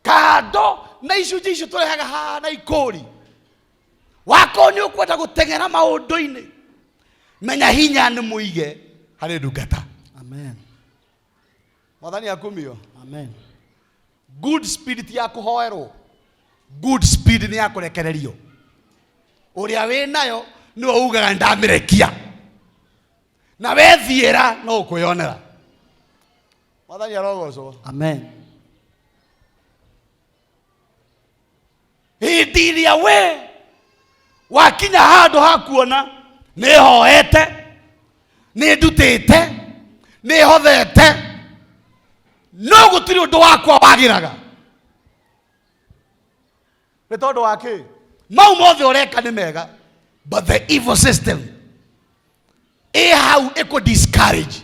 kando na icunjĩ icio tũrehaga haha na ikũri wakorwo nĩ ũkwenda gũteng'era maũndũ-inĩ, menya hinya nĩ mũige harĩ ndungata. Amen. Mwathani akumio. Amen. Good spirit ya kũhoerwo, good speed nĩ ya kũrekererio. Ũrĩa wĩ nayo nĩwe ugaga ndamĩrekia, na wethiĩra no ũkwĩyonera. Mwathani arogocwo. Amen. Hĩndĩ ĩrĩa we wakinya handũ ha kuona nĩ hoete, nĩ ndutĩte, nĩ hothete, no gũtirĩ ũndũ wakwa wagĩraga, nĩ tondũ wa kĩ? Mau mothe ũreka nĩ mega, but the evil system ĩ hau ĩkũ discourage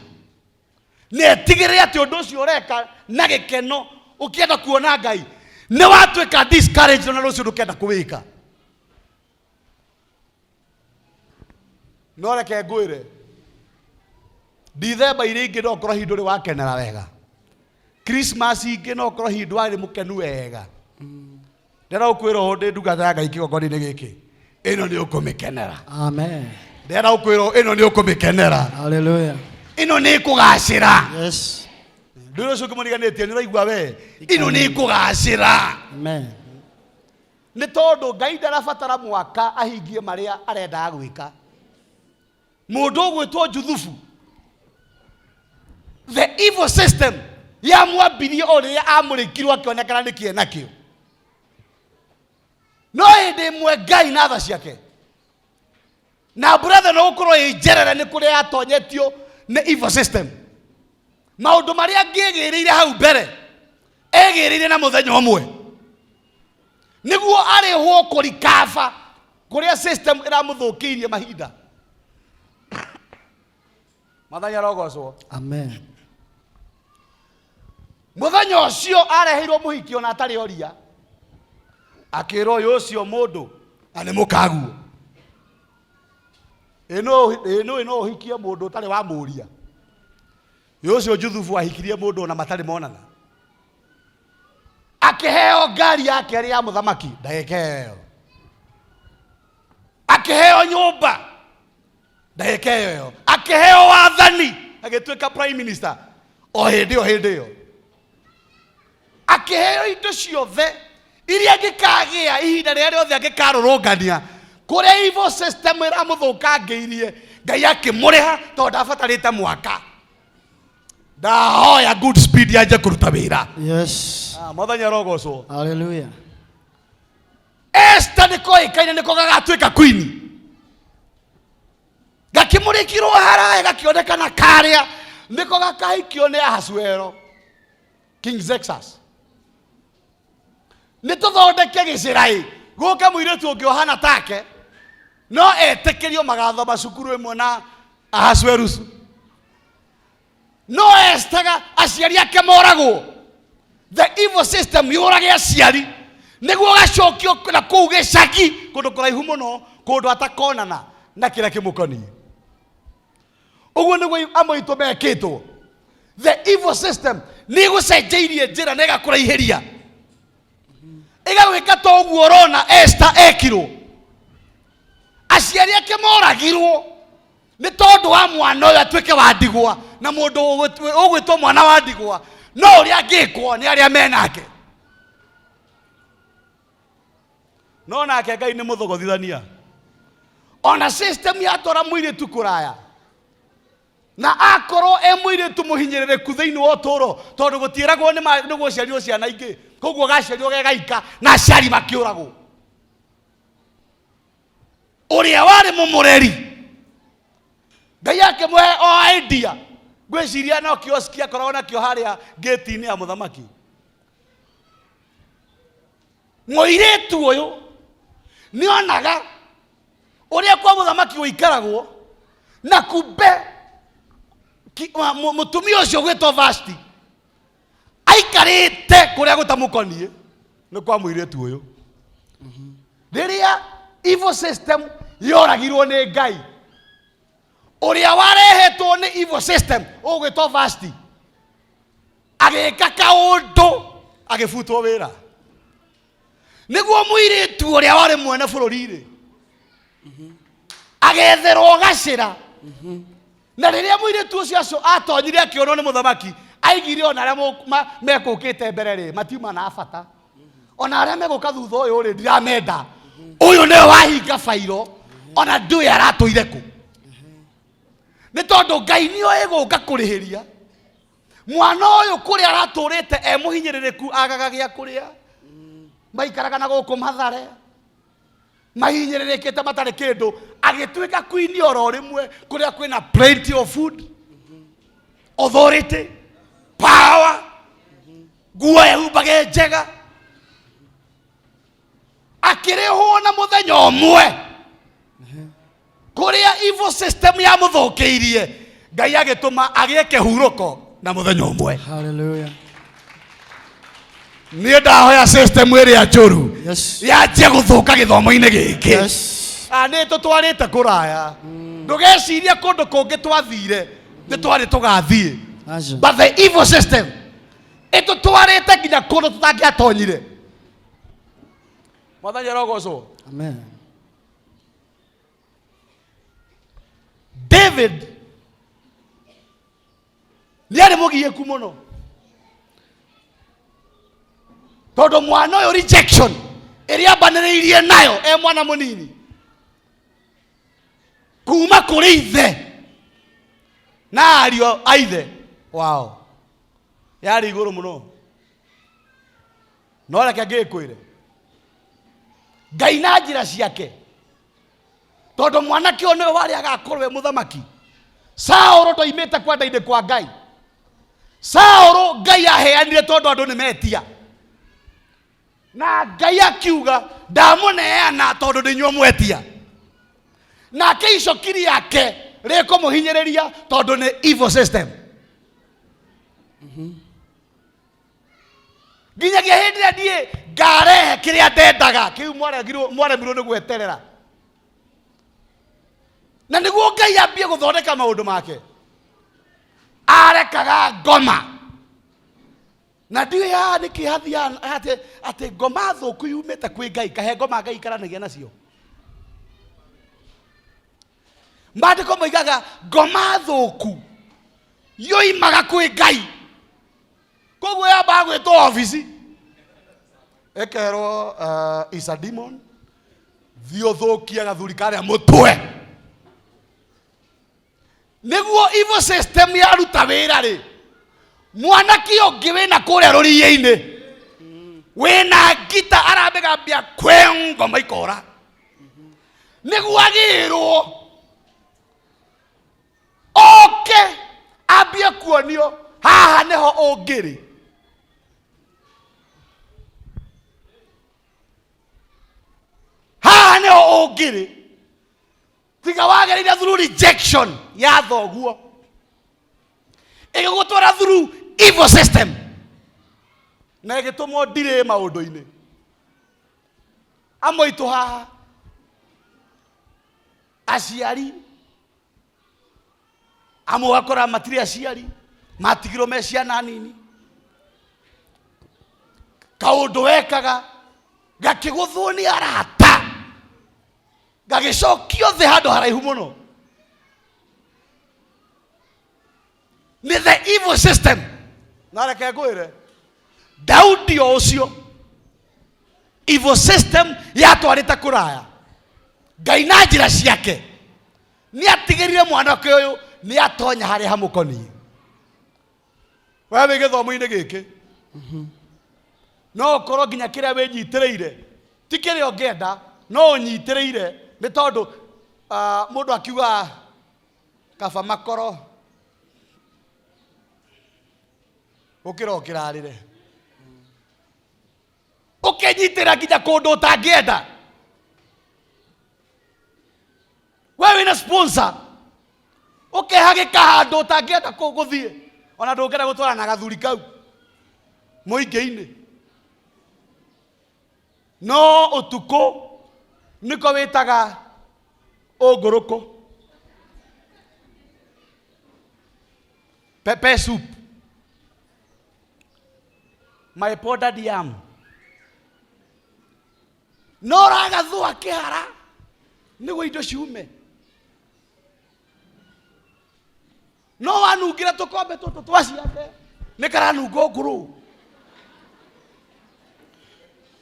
na ĩtigĩrĩre atĩ ũndũ ũcio ũreka na gĩkeno ũkĩenda kuona Ngai nĩ watuĩka discourage, na rũciũ ndũkenda kũwĩka. No reke ngwĩre, Dithemba iria ingĩ no ũkorwo hihi ndũrĩ wakenera wega, Christmas ingĩ no ũkorwo hihi ndwarĩ mũkenu wega. Ndĩrenda gũkwĩra ũũ ndĩ ndungata ya Ngai kĩgongona-inĩ gĩkĩ, ĩno nĩ ũkũmĩkenera. Amen. Ndĩrenda gũkwĩra ũũ, ĩno nĩ ũkũmĩkenera. Hallelujah. Ĩno nĩ ĩkũgacĩra. Yes. Ndũrĩ ũcio ũngĩmũriganĩtie nĩ ũraigua we, ĩno nĩ ĩkũgacĩra. Amen. Nĩ tondũ Ngai ndarabatara mwaka ahingie marĩa arendaga gwĩka. Mũndũ ũgwĩtwo Juthubu, the evil system yamwambirie o rĩrĩa amũrĩkirwo akĩonekana nĩ kĩe nakĩo. No hĩndĩ ĩmwe Ngai na tha ciake na brother no gũkorwo ĩ njerere nĩ kũrĩa yatonyetio nĩ evil system, maũndũ marĩa angĩgĩrĩire hau mbere egĩrĩire na mũthenya ũmwe nĩguo arĩhwo kũrikaba kũrĩa system ĩramũthũkĩirie mahinda. Mwathani arogocwo. Amen. Mũthenya ũcio areheirwo mũhiki ona atarĩ oria, akĩrwo ũyũ ũcio mũndũ na nĩ mũkaguo. Ĩ no ũhikie mũndũ ũtarĩ wa mũria? Ĩ ũcio Juthubu ahikirie mũndũ ona matarĩ monana, akĩheo ngari yake ĩrĩ ya mũthamaki ndagĩka ĩyo, akĩheo nyũmba ndagĩka ĩyo, akĩheo wathani agĩtuĩka prime minister o hĩndĩ ĩyo hĩndĩ ĩyo, akĩheo indo ciothe iria angĩkagĩa ihinda rĩrĩa rĩothe angĩkarũrũngania kũrĩa evil system ĩramũthũkangĩirie. Ngai akĩmũrĩha tondũ ndabatarĩte mwaka. Ndahoya good speed yanjie kũruta wĩra. Yes. Ah, Mwathani arogocwo. Hallelujah. Esther nĩ koĩkaine nĩko gagatuĩka queen, gakĩmũrĩkirwo haraya gakĩonekana karĩa nĩko gakahikio nĩ Ahasuero, King Xerxes. Nĩ tũthondeke gĩcĩraĩ gũke mũirĩtu ũngĩ ũhana take no etĩkĩrio magathoma cukuru ĩmwe na Ahasuerusu. No Estaga aciari ake moragwo, the evil system yũrage aciari nĩguo gacokio na kũu gĩcagi kũndũ kũraihu mũno, kũndũ atakonana na kĩrĩa kĩmũkoniĩ. Ũguo nĩguo amwe aitũ mekĩtwo. The evil system nĩ ĩgũcenjeirie njĩra na ĩgakũraihĩria, ĩgagwĩka ta ũguo ũrona Esther ekirwo. Aciari ake moragirwo nĩ tondũ wa mwana ũyũ atuĩke wa ndigwa, na mũndũ ũgwĩtwo mwana wa ndigwa no ũrĩa angĩkwo nĩ arĩa menake. No nake Ngai nĩ mũthogothithania, ona system yatwara mũirĩtu kũraya na akorwo e mũirĩtu mũhinyĩrĩrĩku thĩinĩ wa ũtũũro, tondũ gũtiĩragwo nĩ gũciarirwo ciana ingĩ, koguo gaciarirwo ge gaika na aciari makĩũragwo. Ũrĩa warĩ mũmũreri Ngai akĩmũhe o idea, ngwĩciria no kioski akoragwo nakĩo harĩa ngĩti-inĩ ya mũthamaki. Mũirĩtu ũyũ nĩonaga ũrĩa kwa mũthamaki gũikaragwo, na kumbe mũtumia ũcio gwĩtwo Vashti aikarĩte kũrĩa gũtamũkoniĩ nĩ kwa mũirĩtu ũyũ. Rĩrĩa evil system yoragirwo nĩ Ngai, ũrĩa warehetwo nĩ evil system ũgwĩtwo Vashti. Agĩka kaũndũ, agĩbutwo wĩra nĩguo mũirĩtu ũrĩa warĩ mwene bũrũri-rĩ agetherwo gacĩra. Na rĩrĩa mũirĩtu ũcio acio atonyire akĩonwo nĩ mũthamaki, aigire ona arĩa mekũkĩte mbere rĩ matiuma na bata, ona arĩa megũka thutha ũyũ rĩ ndiramenda, ũyũ nĩwe wahinga bairo, ona ndũĩ aratũire kũ, nĩ tondũ Ngai nĩoĩ gũka kũrĩhĩria mwana ũyũ kũrĩa aratũrĩte e mũhinyĩrĩrĩku, agaga gĩa kũrĩa, maikaraga na gũkũ Mathare mahinyĩrĩrĩkĩte matarĩ kĩndũ, agĩtuĩka queen oro rĩmwe kũrĩa kwĩna plenty of food, authority, power, nguo ehumbage njega, akĩrĩhwo na mũthenya ũmwe kũrĩa evil system yamũthũkĩirie, Ngai agĩtũma agĩe kĩhurũko na mũthenya ũmwe. Hallelujah. Niĩ ndahoya system ĩrĩa njũru yanjie gũthũka gĩthomo-inĩ gĩkĩ. Ah, nĩ tũtwarĩte kũraya, ndũgecirie kũndũ kũngĩ twathire nĩ twarĩ tũgathiĩ. Aca. But the evil system ĩtũtwarĩte nginya kũndũ tũtangĩatonyire. Mwathani arogocwo. Amen. David nĩ arĩ mũgiĩku mũno tondũ mwana ũyũ rejection ĩrĩa ambanĩrĩirie nayo e mwana mũnini kuma kũrĩ ithe na ariũ a ithe wao yarĩ igũrũ mũno. No reke ngĩkwĩre, Ngai na njĩra ciake, tondũ mwanake ũyũ nĩwe warĩ agakorwo e mũthamaki. Saũlũ ndoimĩte kwenda-inĩ kwa Ngai. Saũlũ Ngai aheanire tondũ andũ nĩ metia, na Ngai akiuga ndamũneana tondũ nĩ inyuĩ mwetia. Nake icoki rĩake rĩkũmũhinyĩrĩria tondũ nĩ evil system. Nginyagia hĩndĩ ĩrĩa niĩ ngarehe kĩrĩa ndendaga kĩu mwaremirwo nĩ gweterera, na nĩguo Ngai ambie gũthondeka maũndũ make, arekaga ngoma na ndiũĩ haha nĩkĩ hathiaga atĩ ngoma thũku yumĩte kwĩ Ngai, kahe ngoma Ngai ikaranagia nacio. Maandĩko moigaga ngoma thũku yoimaga kwĩ Ngai, koguo yambaga gwĩtwo obici ĩkerwo is a demon, thiĩ ũthũkie gathuri karĩa mũtwe nĩguo evil system yaruta wĩra rĩ, mwanake ũngĩ wĩna kũrĩa rũriĩ-inĩ wĩna ngita aramĩgambia kwĩ ngoma ikora nĩguo agĩrwo oke ambie kuonio haha nĩho ũngĩrĩ. Haha nĩho ũngĩrĩ tiga wagereire through rejection ya thoguo ĩgĩgũtwara through evil system na ĩgĩtũmwo ndirĩ maũndũ-inĩ amwe itũ haha, aciari amwe ũgakora matirĩ aciari, matigirwo me ciana nini, kaũndũ wekaga gakĩgũthwo nĩ arata gagĩcokio thĩ handũ haraihu mũno nĩ the evil system. Na reke ngwĩre, Daudi o ũcio evil system yatwarĩte kũraya, Ngai na njĩra ciake nĩ atigĩrire mwanake ũyũ nĩ atonya harĩa hamũkoniĩ. We wĩ gĩthomo-inĩ gĩkĩ, no ũkorwo nginya kĩrĩa wĩnyitĩrĩire ti kĩrĩa ũngĩenda, no ũnyitĩrĩire nĩ tondũ mũndũ akiuga kaba makoro ũkĩra ũkĩrarĩre, ũkenyitĩra nginya kũndũ ũtangĩenda. We wĩna sponsor, ũkehagĩka handũ ũtangĩenda gũthiĩ, ona ndũngĩenda gũtwarana na gathuri kau mũingĩ-inĩ, no ũtukũ nĩko wĩtaga ũngũrũkũ pepper soup. My powdered yam no ũragathũa kĩhara nĩguo indo ciume. No wanungĩra tũkombe tũtũ twa ciande nĩ karanunga ngũrũ.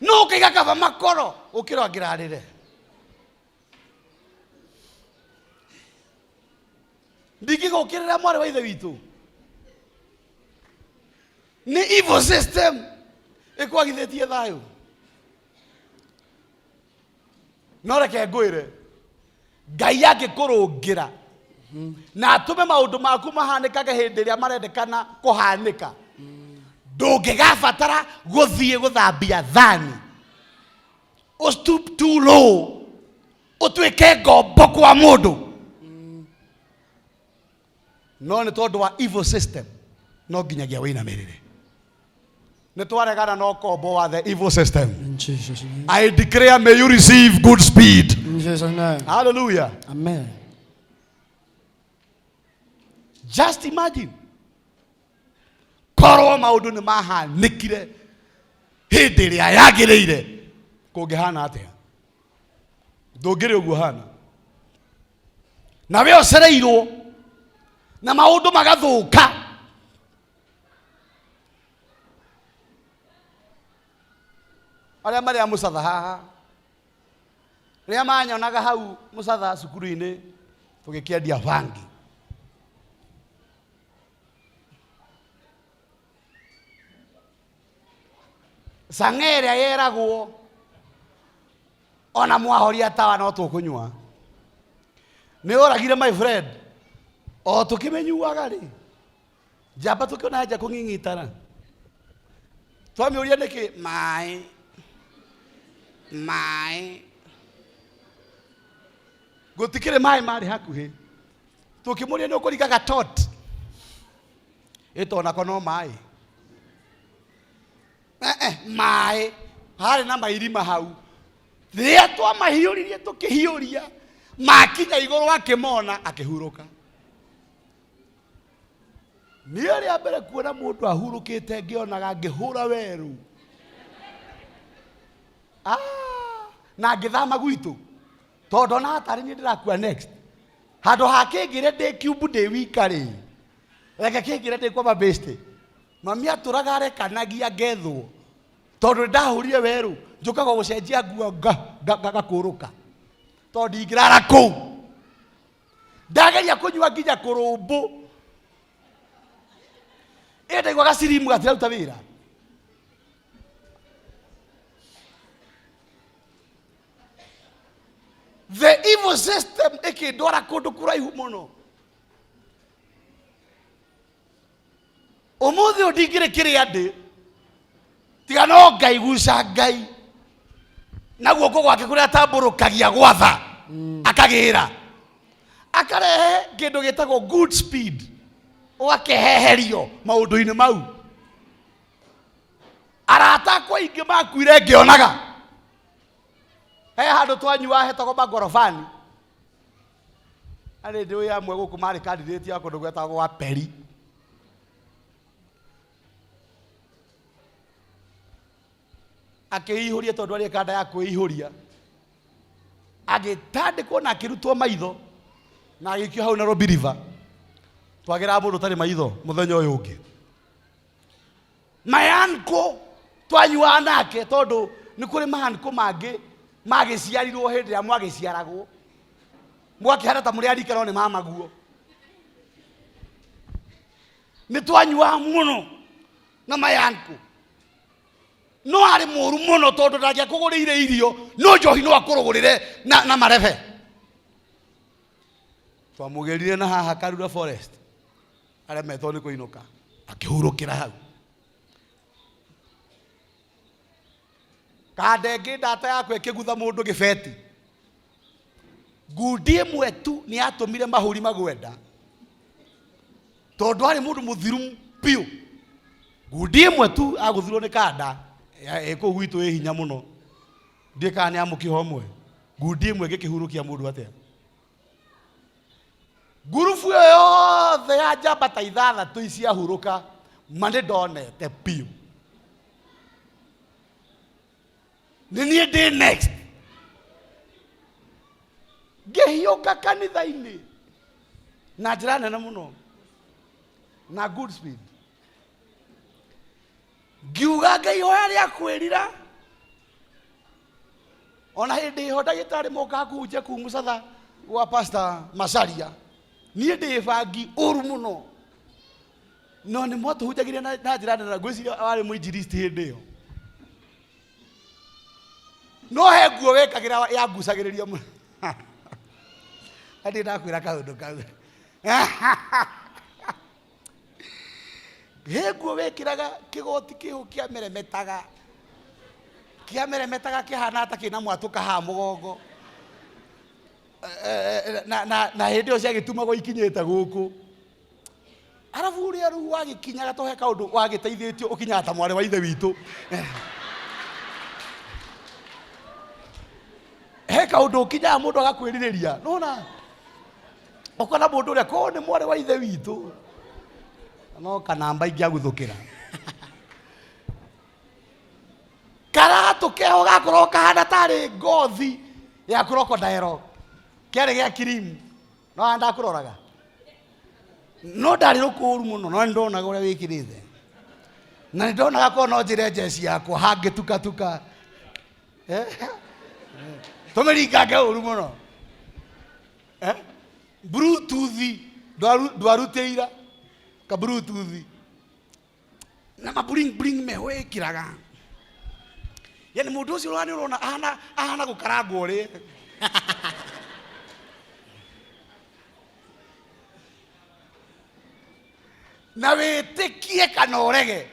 No ũkaiga kaba makoro ũkĩra ngĩrarĩre. Ndingĩgũkĩrĩra mwarĩ wa ithe witũ. Nĩ evil system ĩkwagithĩtie thayũ. No reke ngwĩre, Ngai angĩkũrũngĩra na atũme maũndũ maku mahanĩkage hĩndĩ ĩrĩa marendekana kũhanĩka, ndũngĩgabatara gũthiĩ gũthambia thani, ũ stoop too low, ũtuĩke ngombo kwa mũndũ. No nĩ tondũ wa evil system no nginyagia wĩinamĩrĩre. Nĩ twaregana na ũkombo wa the evil system. In Jesus' name. I declare may you receive good speed. In Jesus' name. Hallelujah. Amen. Just imagine korwo maũndũ nĩ mahanĩkire hĩndĩ ĩrĩa yagĩrĩire, kũngĩhana atĩa? Ndũngĩrĩ ũguo hana na we ũcereirwo na maũndũ magathũka. Arĩa marĩ a mũcatha haha, rĩrĩa manyonaga hau mũcatha cukuru-inĩ tũgĩkĩendia bangi, cang'e ĩrĩa yeragwo ona mwahoria tawa no tũkũnyua, nĩ oragire my friend. O tũkĩmĩnyuaga rĩ, njamba tũkĩona nja kũng'ing'itana, twamĩũria nĩkĩ maĩ maĩ, gũtikĩrĩ maĩ marĩ hakuhĩ. Tũkĩmũria nĩ ũkũringa gatot ĩtonako no maĩ. Maĩ harĩ na mairima hau, rĩrĩa twamahiũririe tũkĩhiũria makinya igũrũ, akĩmona akĩhurũka. Niĩ rĩa mbere kuona mũndũ ahurũkĩte ngĩonaga ngĩhũra werũ. Ah, na ngĩthama gwitũ tondũ ona hatarĩ niĩ ndĩrakua next. Handũ ha kĩngĩre ndĩ kiumbu ndĩ wika rĩ, reke kĩngĩre ndĩ kwa mabĩstĩ. Mami atũraga arekanagia ngethwo tondũ nĩ ndahũrire werũ, njũkaga gũcenjia nguo ngakũrũka tondũ ndingĩrara kũu. Ndageria kũnyua nginya kũrũmbũ, ĩ ndaigua gacirimu gatiraruta wĩra. The evil system ĩkĩndwara kũndũ kũraihu mũno. Ũmũthĩ ũyũ ndingĩrĩ kĩrĩa ndĩ tiga no Ngai guca Ngai na guoko gwake kũrĩa atambũrũkagia gwatha, akagĩra akarehe kĩndũ gĩtagwo good speed, ũgakeheherio maũndũ-inĩ mau. Arata akwa aingĩ makuire ngĩonaga. He handũ twanyuaga hetagwo magorobani, arĩ ndĩ amwe gũkũ marĩ candidate ya kũndũ gwetagwo gwa Peri. Akĩihũria tondũ arĩ kanda ya kwĩihũria, agĩtandĩkwo na akĩrutwo maitho na agĩikio hau Nairobi River. Twagĩraga mũndũ ũtarĩ maitho mũthenya ũyũ ũngĩ. My uncle twanyuaga nake, tondũ nĩ kũrĩ mauncle mangĩ magĩciarirwo hĩndĩ ĩrĩa mwagĩciaragwo, mwakĩhana ta mũrĩ arika no nĩ mamaguo. Nĩ twanyuaga mũno na my uncle, no arĩ mũru mũno tondũ ndangĩakũgũrĩire irio, no njohi no akũrũgũrĩre na marebe. Twamũgĩrire na haha Karura Forest, aremetwo nĩ kũinũka, akĩhurũkĩra hau. Kanda ĩngĩ ndata yakwa ĩkĩgutha mũndũ gĩbeti, ngundi ĩmwe tu nĩ yatũmire mahũri magwenda, tondũ arĩ mũndũ mũthiru biũ. Ngundi ĩmwe tu agũthirwo nĩ kanda ĩ kũu gwitũ ĩ hinya mũno, ndiĩ kana nĩ ya mũkiha ũmwe. Ngundi ĩmwe ĩngĩkĩhurũkia mũndũ atĩa? Ngurubu ĩyo yothe ya njamba ta ithathatũ ciahurũka, ma nĩ ndonete biũ. Nĩ niĩ ndĩ next. Ngĩhiũka kanitha-inĩ na njĩra nene mũno na good speed. Ngiuga Ngai hoya rĩa kwĩrira. Ona hĩndĩ ĩho ndagĩtarĩ mokaga kũhunjia kũu Mũcatha gwa Pastor Macharia. Niĩ ndĩ bangi ũru mũno. No nĩ mwatũhunjagĩria na njĩra nene na ngwĩciria warĩ mũinjilisti hĩndĩ ĩyo. No he nguo wekagĩra yangucagĩrĩria mũno. Na ndirĩ ndakwĩra kaũndũ kau. He nguo wekĩraga kĩgoti kĩho kĩameremetaga. Kĩameremetaga kĩhana ta kĩna mwatũka haha mũgongo. Na hĩndĩ ĩyo ciagĩtumagwo ikinyĩte gũkũ. Arabu ũrĩa rĩu wagĩkinyaga to he kaũndũ wagĩteithĩtio ũkinyaga ta mwarĩ wa ithe witũ. He kaũndũ ũkinyaga mũndũ agakwĩrirĩria. Nĩwona? Ũkona mũndũ ũrĩa korwo nĩ mwarĩ wa ithe witũ. No kanamba ingĩaguthũkĩra. Karatũ keho gakoragwo kahana tarĩ ngothi ya crocodile. Kĩarĩ gĩa cream. No ndakũroraga. No ndarĩ rũkũru mũno, no nĩndonaga ũrĩa wĩkĩrĩte. Na nĩndonaga korwo no njĩre njeci yakwa hangĩtukatuka. Tũmĩringange ũru mũno. Bluetooth ndwarutĩira ka Bluetooth. Na ma bling bling meho ĩkĩraga. Yani mũndũ ũcio ũrona nĩ ũrona ahana gũkarangwo ũrĩe. Na wĩtĩkie kana ũrege,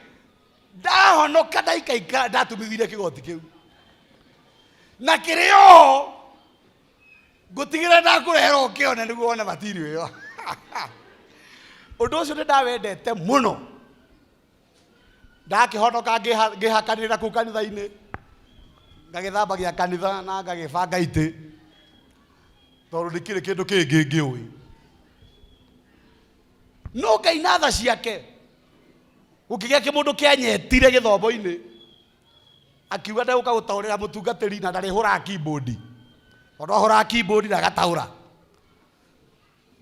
ndahonoka ndaikaikara ndatumithirie kĩgoti kĩu. Na kĩrĩ oho ngũtigĩra ndakũrehera ũkĩone nĩguo wone material ĩyo. Ũndũ ũcio nĩ ndawendete mũno. Ndakĩhonoka ngĩhakanĩrĩra kũu kanitha-inĩ, ngagĩthambagia kanitha na ngagĩbanga itĩ, tondũ ndikĩrĩ kĩndũ kĩngĩ ngĩũĩ. No Ngai na tha ciake, gũkĩgĩa kĩmũndũ kĩanyetire gĩthomo-inĩ, akiuga ndegũka gũtaũrĩra mũtungatĩri na ndarĩhũraga keyboard. Tondũ ahũraga keyboard na agataũra.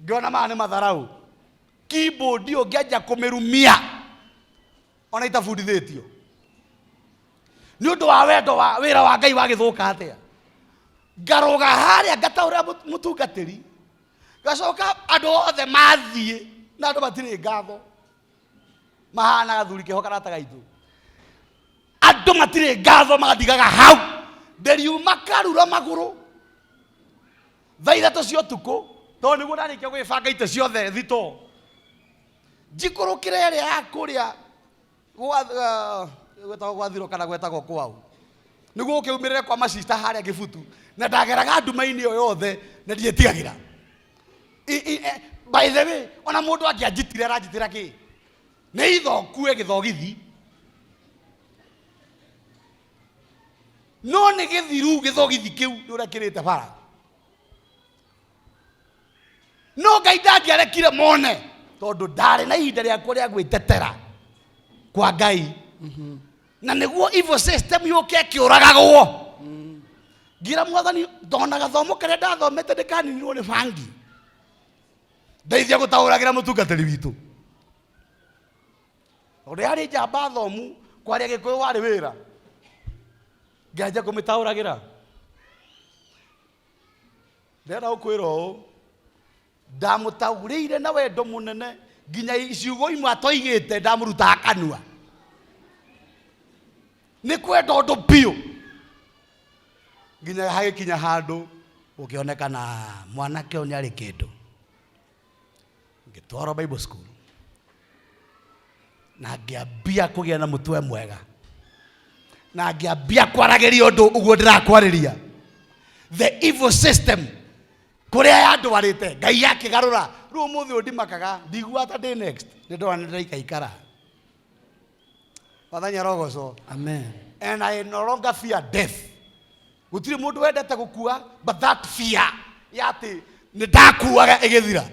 Ngĩona maya nĩ matharau. Keyboard ũngĩanjia kũmĩrumia ona itabundithĩtio. Nĩ ũndũ wa wendo wa wĩra wa Ngai wagĩthũka atĩa. Ngarũga harĩa ngataũrĩra mũtungatĩri. Ngacoka andũ othe mathiĩ na andũ matirĩ ngatho. Mahana gathuri keho karata gaitũ. Andũ matirĩ ngatho mandigaga hau. Ndĩriuma karura magũrũ. Thaa ithatũ cia ũtukũ, tondũ nĩguo ndarĩkia gwĩbanga itĩ ciothe thitoo. Njikũrũkĩre ĩrĩa ya kũrĩa gwetagwo gwa Thiro kana gwetagwo kwao. Nĩguo ũkĩumĩrĩre kwa macista harĩa Kĩbutu. Na ndageraga nduma-inĩ ĩyo yothe na ndietigagĩra. By the way, ona mũndũ angĩanjitire aranjitĩra kĩ? Nĩ itho ngue gĩthogithi. No nĩ gĩthiru gĩthogithi kĩu nĩ ũrĩa kĩrĩte bara. No Ngai ndangĩarekire mone tondũ ndarĩ na ihinda rĩakwa rĩa gwĩtetera kwa Ngai. Na nĩguo evil system yũke ĩkĩũragagwo. Ngira mwathani ndona gathomo karĩa ndathomete ndĩkaninirwo nĩ bangi. Ndeithia gũtaũragĩra mũtungatĩri witũ. Tondũ yarĩ njamba thomu kwaria Gĩkũyũ warĩ wĩra. Ngĩanjia kũmĩtaũragĩra. Ndĩrenda gũkwĩra ũũ, ndamũtaũrĩire na wendo mũnene nginya ciugo imwe atoigĩte ndamũrutaga kanua. Nĩ kwenda ũndũ biũ. Nginya hagĩkinya handũ gũkĩonekana mwanake ũyũ nĩ arĩ kĩndũ. Ngĩtwarwo Bible school. Na ngĩambia kũgĩa na mũtwe mwega. Na ngĩambia kwaragĩria ũndũ ũguo ndĩrakwarĩria. The evil system kũrĩa yandwarĩte Ngai akĩgarũra. Rĩu ũmũthĩ ũyũ ndimakaga, ndiguaga ta ndĩ next. Nĩ ndona nĩ ndĩraikaikara. Mwathani arogocwo. Amen. And I no longer fear death. Gũtirĩ mũndũ wendete gũkua, but that fear ya atĩ nĩ ndakuaga ĩgĩthira.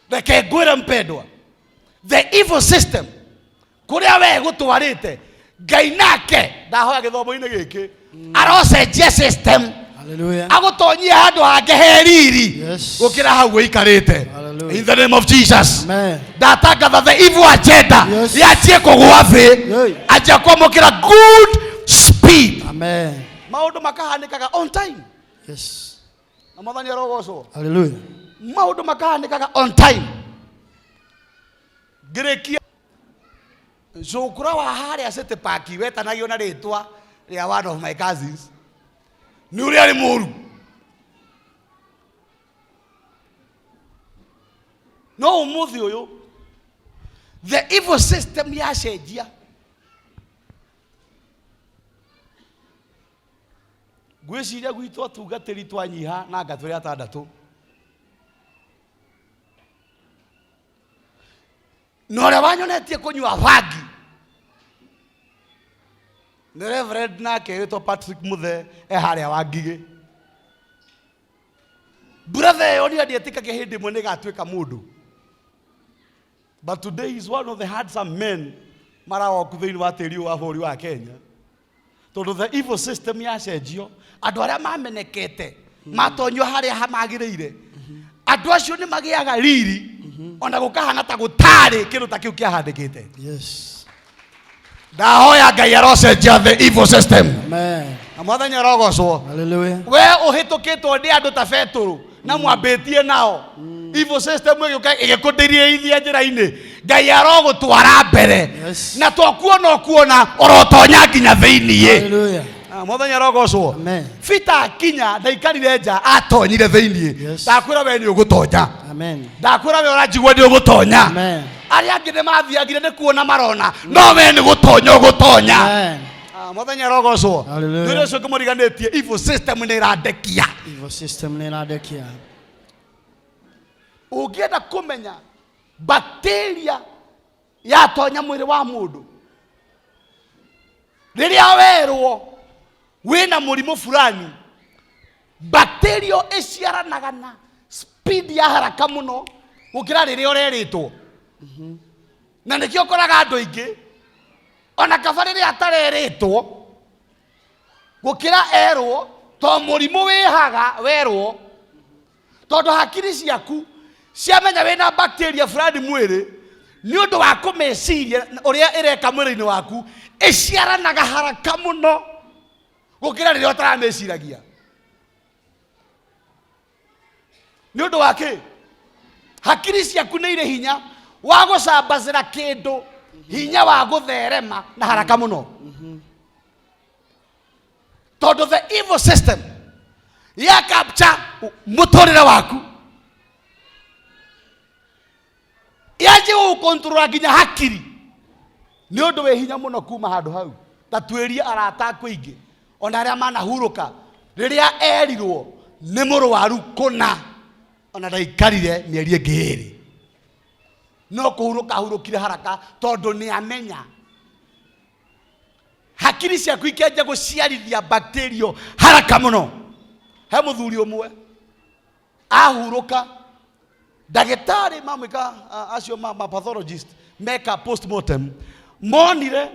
Reke ngwĩre mpendwa, the evil system kũrĩa we gũtwarĩte, Ngai nake Ndahoya gĩthomo-inĩ gĩkĩ arocenjia system, Hallelujah. agũtonyie handũ hangĩ he riri Yes. gũkĩra hau ũikarĩte. Hallelujah. In the name of Jesus. Amen. Ndatangatha the evil agenda Yes. yanjie kũgũa thĩ, Yay. anjia kwamũkĩra good speed. Amen. Maũndũ makahanĩkaga on time. Yes. Na Mwathani arogocwo. Hallelujah. Maũndũ makahanĩkaga on time. Ngĩrĩkia, cũkũra wa harĩa City Park wetanagio na rĩtwa rĩa one of my cousins, nĩ ũrĩa arĩ mũru, no ũmũthĩ ũyũ the evil system yacenjia. Ngwĩciria gwitũ atungatĩri twanyiha na anga tũrĩ atandatũ, na ũrĩa wanyonetie kũnyua bangi nĩ Reverend nake wĩtwo Patrick Muthe, e harĩa wa Ngigĩ. Brother ĩyo niĩ ndietĩkagia hĩndĩ ĩmwe nĩ ĩgatuĩka mũndũ, but today he is one of the handsome men marawoku thĩinĩ wa tĩri ũyũ wa bũrũri wa Kenya, tondũ the evil system yacenjio, andũ arĩa mamenekete matonyio harĩa hamagĩrĩire, andũ acio nĩ magĩaga riri ona gũkahana ta gũtarĩ kĩndũ ta kĩu kĩahandĩkĩte. Yes. Ndahoya Ngai arocenjia the evil system. Amen. Na Mwathani arogocwo. Hallelujah. We ũhĩtũkĩtwo nĩ andũ ta Betũrũ na mwambĩtie nao, evil system ĩgĩũka ĩgĩkũndĩrĩithia njĩra-inĩ, Ngai arogũtwara mbere. Yes. Na to kuona ũkuona ũrotonya nginya thĩiniĩ. Hallelujah. Ah, Mwathani arogocwo. Amen. Peter akinya ndaikarire nja, atonyire thĩiniĩ. Yes. Ndakwĩra we nĩ ũgũtonya. Amen. Ndakwĩra we ũranjigua nĩ ũgũtonya. Amen. Arĩa angĩ nĩ mathiangire nĩ kuona marona, no we nĩ gũtonya ũgũtonya. Amen. Ah, Mwathani arogocwo. Hallelujah. Nĩ ũcio ngĩmũriganĩtie, evil system nĩ ĩrandekia. Evil system nĩ ĩrandekia. Ũngĩenda kũmenya bacteria yatonya mwĩrĩ wa mũndũ, rĩrĩa werwo wĩna mũrimũ fulani, bacteria ĩciaranaga na speed ya haraka mũno gũkĩra rĩrĩa ũrerĩtwo, na nĩkĩo ũkoraga andũ aingĩ ona kaba rĩrĩa atarerĩtwo gũkĩra erwo, to mũrimũ wĩhaga werwo, tondũ hakiri ciaku ciamenya wĩna bacteria fulani mwĩrĩ, nĩ ũndũ wa kũmeciria ũrĩa ĩreka mwĩrĩ-inĩ waku, ĩciaranaga haraka mũno gũkĩra rĩrĩa ũtaramĩciragia. Nĩ ũndũ wa kĩ? Hakiri ciaku nĩ irĩ hinya wa gũcambacĩra kĩndũ, hinya wa gũtherema na haraka mũno, tondũ the evil system ya capture mũtũrĩre waku, yanjie gũgũkontrora nginya hakiri. Nĩ ũndũ wĩ hinya mũno kuma handũ hau. Ta tuĩrie arata aku aingĩ ona arĩa manahurũka, rĩrĩa erirwo nĩ mũrwaru kũna, ona ndaikarire mĩeri ĩngĩ ĩrĩ, no kũhurũka ahurũkire haraka, tondũ nĩ amenya hakiri ciaku ikĩanjia gũciarithia bacteria haraka mũno. He mũthuri ũmwe ahurũka, ndagĩtarĩ mamwĩka acio ma pathologist meka postmortem, monire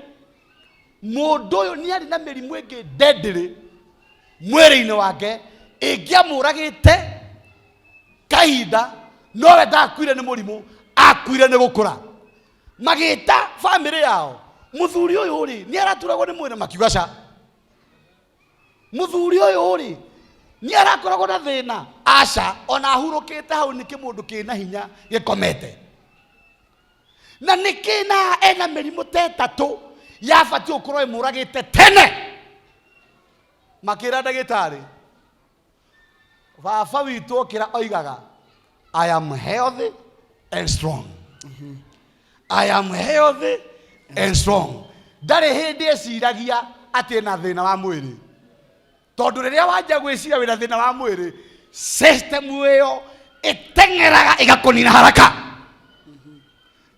mũndũ ũyũ nĩ arĩ na mĩrimũ ĩngĩ deadly mwĩrĩ-inĩ wake ĩngĩamũragĩte kahinda, nowe ndakuire nĩ mũrimũ, akuire nĩ gũkũra. Magĩta bamĩrĩ yao, mũthuri ũyũ rĩ nĩ araturagwo nĩ mwĩrĩ? Makiuga ca. Mũthuri ũyũ rĩ nĩ arakoragwo na thĩna? Aca, ona ahurũkĩte hau nĩ kĩmũndũ kĩna hinya gĩkomete, na nĩ kĩna ena mĩrimũ ta ĩtatũ yabatiĩ gũkorwo ĩmũragĩte tene. Makĩra ndagĩtarĩ, baba witũ okĩra oigaga, "I am healthy and strong, I am healthy and strong." Ndarĩ hĩndĩ eciragia atĩ ena thĩna wa mwĩrĩ, tondũ rĩrĩa wanjia gwĩciria wĩna thĩna wa mwĩrĩ, system ĩyo ĩteng'eraga ĩgakũnina haraka,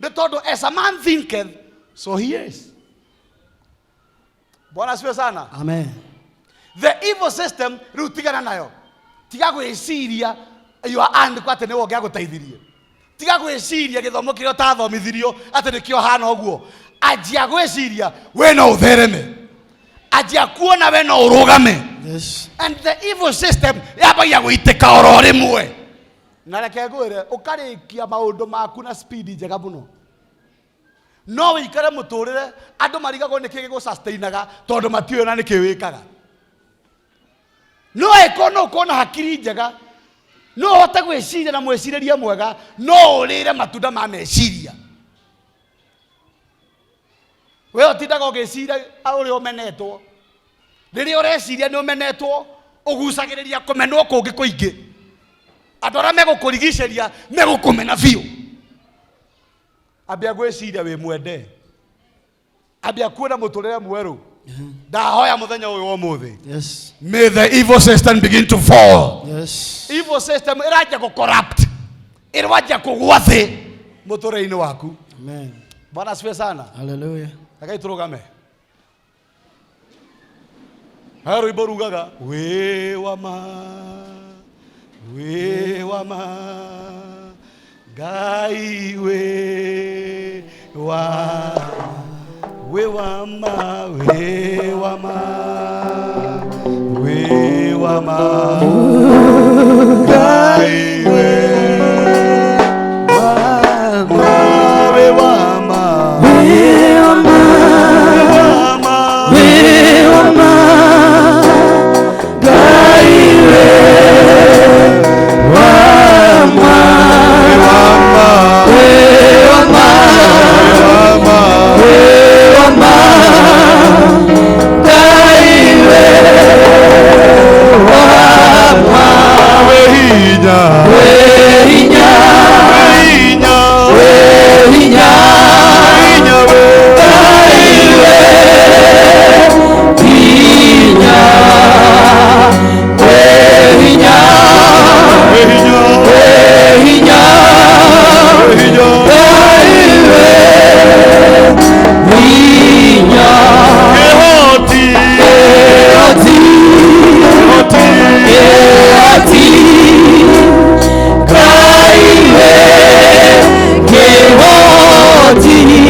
nĩ tondũ as a man thinketh, so he is. Bwana asifiwe sana. Amen. The evil system rĩu tigana nayo. Tiga gwĩciria your aunt atĩ nĩwe ũngĩagũteithirie. Tiga gwĩciria gĩthomo kĩrĩa ũtathomithirio atĩ nĩkĩo hana ũguo. Anjia gwĩciria we no ũthereme. Anjia kuona we no ũrũgame. Yes. And the evil system yambagia gũitĩka oro rĩmwe. Na reke ngwĩre, ũkarĩkia maũndũ maku na speed njega mũno. No wĩikare mũtũrĩre andũ marigagwo nĩkĩ gĩgũsustainaga tondũ matiũĩ na nĩkĩ wĩkaga. No ĩkorwo no ũkorwo na hakiri njega, no ũhote gwĩciria na mwĩcirĩrie mwega, no ũrĩre matunda ma meciria. We ũtindaga ũgĩciria ũrĩa ũmenetwo. Rĩrĩa ũreciria nĩ ũmenetwo, ũgucagĩrĩria kũmenwo kũngĩ kũingĩ. Andũ arĩa megũkũrigicĩria megũkũmena biũ. Ambia gwĩciria wĩ mwende. Ambia kuona mũtũrĩre mwerũ. Ndahoya mũthenya ũyũ wa ũmũthĩ. Yes. May the evil system begin to fall. Yes. Evil system ĩranjia gũ corrupt. Ĩranjia kũgwa thĩ mũtũrĩre-inĩ waku. Amen. Bwana asifiwe sana. Hallelujah. Rekei tũrũgame. He rwĩmbo rugaga wĩ wa ma, wĩ wa ma, Ngai wĩ wa wĩ wa ma, wĩ wa ma, wĩ wa ma, Ngai wĩ wa ma, wĩ wa ma, wĩ wa ma, Wĩ wa ma, Ngai wĩ wa ma, wĩ wa ma, wĩ wa ma, Ngai wĩ wa ma, wĩ hinya, wĩ hinya, wĩ hinya, wĩ hinya, hinya wĩ Ngai wĩ hinya, wĩ hinya, wĩ hinya, wĩ hinya, wĩ hinya. Ngai wĩ hinya. Kĩhoti, Kĩhoti, kĩhoti, kĩhoti, Ngai wĩ kĩhoti.